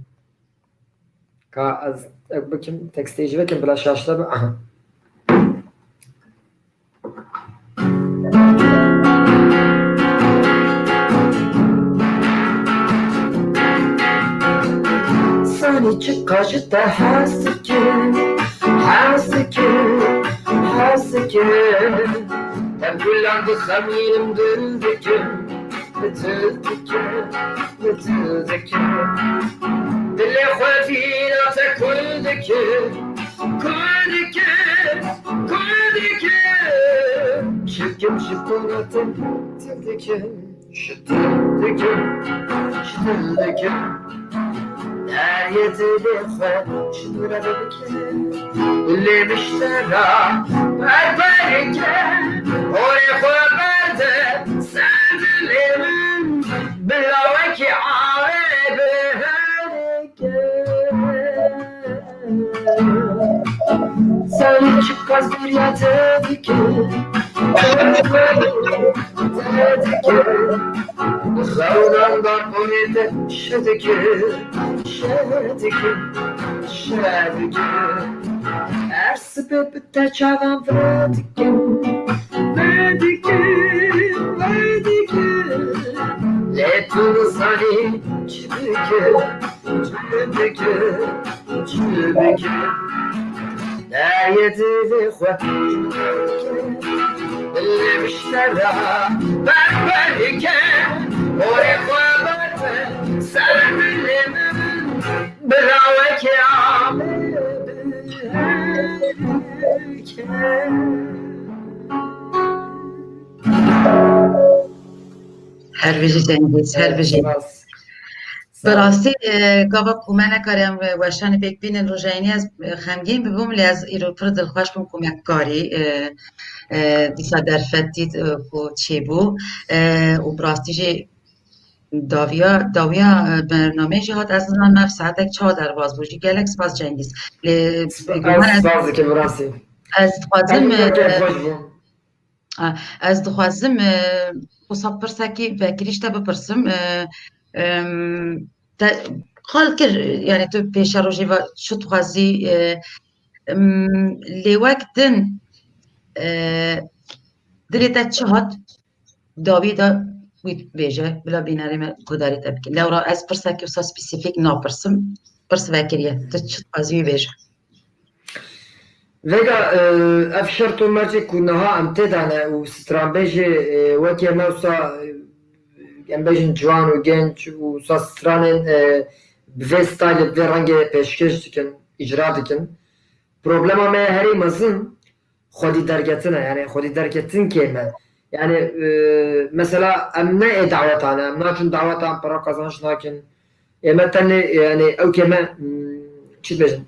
Ka ez ew bikim, tekstê jî vekim, bila şaşte be. Aha. Zanî çiqas ji te hez dikim, hez dikim, hez dikim. Te gulan dixemînim, dil dikim, bi dil dikim, bi dil dikim. Dilê xwe dîna te kul dikim, kul dikim, kul dikim. Çi bikim ji bona te, dil dikim. Ji dil dikim, ji dil dikim. Deriyê dilê xwe ji dû re vedikim. Lê min ji te re berber ke, holê xwe berde ser dilê min. Bila wekî avê biherike. Zanî çiqas bêriya te dikim, te dikim. Xewnan da qorê te şe dike, şe dike, şe dike. Her sibê bi te çavan vê dike, vê dike, vê dike. Lê tu nizanî çi dike, çi dike, çi dike. Deriyê dilê xwe. Dilê miştera berber dike, orê xwe berde ser dilê min. Bila weke abe bi her ke. Her bijî Cengîz, her bijî. Spas. Bi rastî, e, gava ku me nekariyam, e, weşanê pêk bînin rojayînî ez, e, xemgîn bibûm, lê ez îro pir dilxweş bûm ku me karî, e, e, dîsa derfet dît, e, ku çêbû, e, û bi rastî jî dawiya, dawiya, e, bernameyê jî hat, ez nizanim ev saetek çawa derbas bû. Jî gelek spas Cengîz. Lê Sp-, bêguman ez ez, spas dikim, bi rastî. Ez dixwazim, Em e, kêfxweş bûn. A, ez dixwazim, e, wisa pirsekî vekirî ji te bipirsim. E, em, te qal kir, yani tu pêşerojê ve çi dixwazî, e, em, lê wek din, e, dilê te çi hat, dawî de wî bêje, bila bînerê me guhdarî te bikin. Lewra ez pirsekî wisa spesîfîk napirsim, pirs vekiriye, tu çi dixwazî wî bêje. Vega, e, ev şert û mercê ku niha em tê de ne û stranbêjê, e, wekî me wisa, e, em bêjin ciwan û genç û wisa stranên, e, bi vê staylê, bi vê rengê pêşkêş dikin, îcra dikin. Problema me herî mezin xwedî derketin e, yani xwedî derketin kêm e. Yani, e, mesela em ne ê dawetan e, em naçin dawetan, para qazanç nakin. Ê me tenê, yani ew kêm e, hmm, çi dibêjin?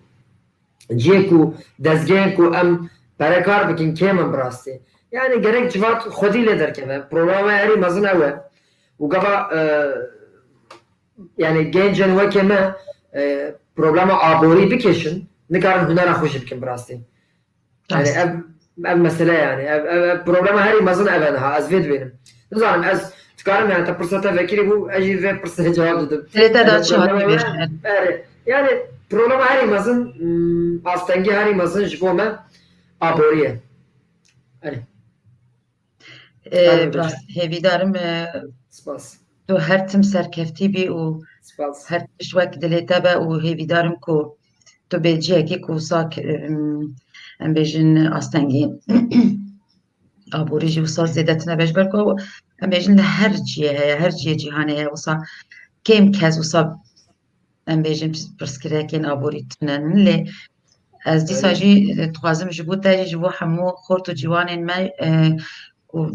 Cihê ku dezgehên ku em pere kar bikin kêm in bi rastî. Yani gerek civat xwedî lê derkeve. Problema me herî mezin ew e. Û gava, e, yani gencên wekê me, e, problema aborî bikêşin, nikarin hunera xwe jî bikin bi rastî. Yani Rast. ev, ev mesele yani. Ev, ev, ev problema herî mezin ev e niha. Ez vê dibînim. Nizanim ez dikarim yani te pirsa te vekirî bû, ez jî vê pirsê cevap didim. Dilê te Yani da çi hat problema bibêje? me, erê. Yani problema herî mezin, hmm, astengî herî mezin ji bo me aborî ye. Erê. E, Erê, bi rast hêvîdarim, e, Spas. tu her tim serkeftî bî û Spas. her tişt wek dilê te be û hêvîdarim ku tu bê cihekî ku wisa, em, em bêjin astengî aborî jî wisa zêde tine be, ji ber ku em bêjin li her cihê heye, her cihê cîhanê heye, wisa kêm kes wisa em bêjin pirsgirêkên aborî tune ne, lê ez dîsa Erê. jî, e, dixwazim ji bo te jî, ji bo hemû xort û ciwanên me, e, ku,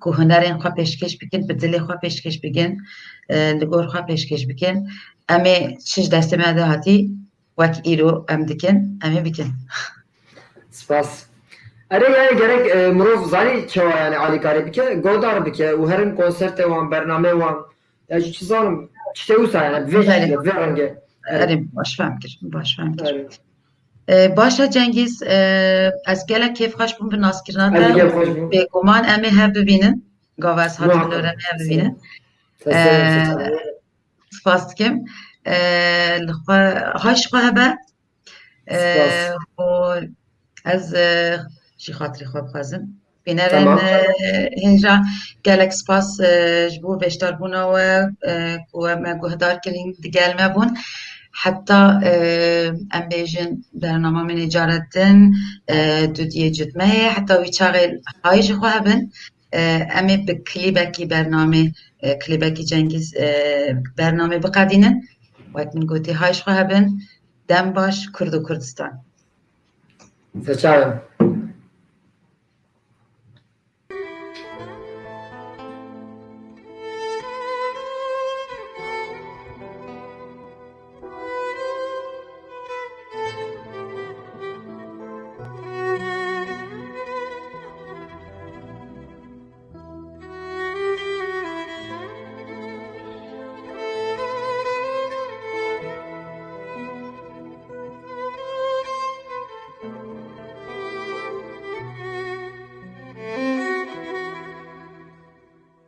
ku hunerên xwe pêşkêş bikin, bi dilê xwe pêşkêş bikin, e, li gor xwe pêşkêş bikin. Em ê çi ji destê me de hatî wek îro em dikin, em ê bikin. Spas. Erê, yani gerek, e, mirov zanî çawa yani alîkarî bike, godar bike û herin konsertê wan, bernameyê wan. Ya ji çi zanim, tiştê wisa yani, bi vê Belê. şekilde, bi vê rengê. Erê. Erê, baş fem kir, baş fem kir. Erê. E, baş e Cengîz, e, ez gelek kêfxweş bûm bi naskirina te Ez û kêfxweş bûm. bêguman em ê hev bibînin. Gava ez hatim Muhakkak. li me hev bibînin. Teslim, E, teslim. Spas dikim. E, li xwe, hay ji xwe hebe. Spas. E, û ez, e, jî xatirê xwe bixwazim. Bînerên, Tamam. e, hêja gelek spas, e, ji bo beşdarbûna we, e, ku we me guhdar kirin, digel me bûn. Heta, e, em bêjin bernama min ê cara din, e, dudiyê cudmeyê, heta wî çaxê hay ji xwe hebin. E, em ê bi klîbekî bernamê, e, klîbekî Cengîz, e, bernamê biqedînin. Wek min gotî, hay ji xwe hebin. Dem baş, Kurd û Kurdistan. Seçarim.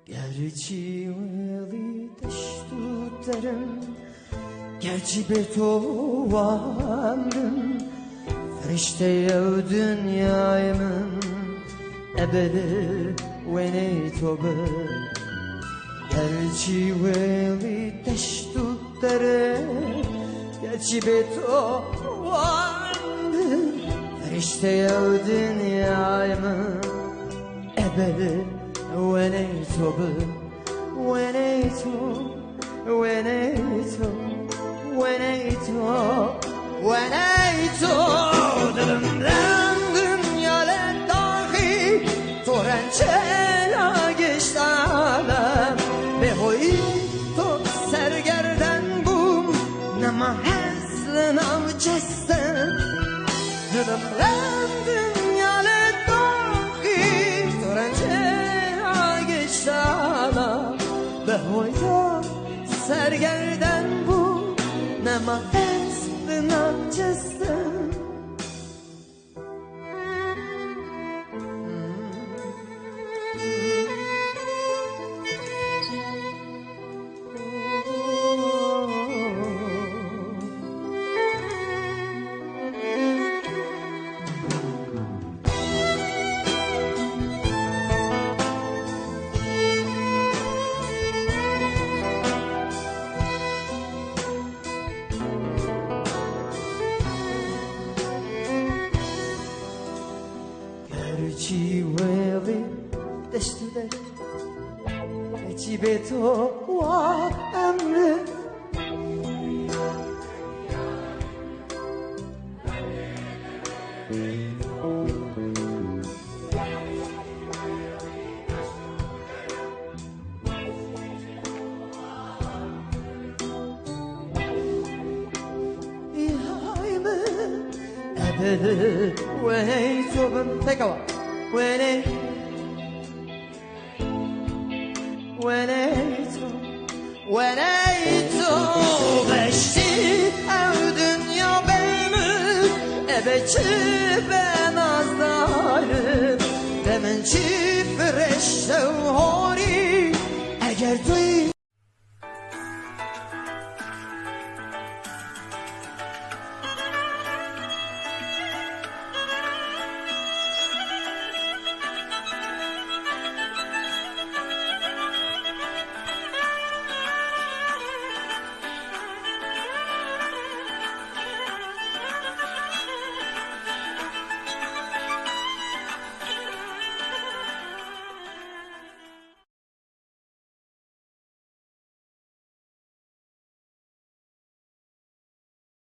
Gerçi serim. Gerçî bê to wa emrim, firîşteyê ew dinyayê min, ebedê wêneyê to bi. Gerçî wêlî deşt û dere, gerçî bê to wa emrim, firîşteyê ew dinyayê min, ebedê wêneyê to bi. Wêneyê to, wêneyê to, wêneyê to, wêneyê to. Dilim reng dinya lê daxî, to rençê ya gişt alem. Bê hoyî to sergerden bûm, nema hez li nav çestem. Dilim reng dinya lê daxî, to rençê ya gişt alem. Bi hoya sergerden bû, nema ez di nav çestem. Gerçî wêlî deşt û der, gerçî bê to wa emrim. Îhay min, ebedê wêneyê to bim. Pêkava. Wêneyê Wêneyê to, wêneyê to beştî ew dinya bê min, ebe çi be nazdarim, be min çi firişte û horî, eger tu yî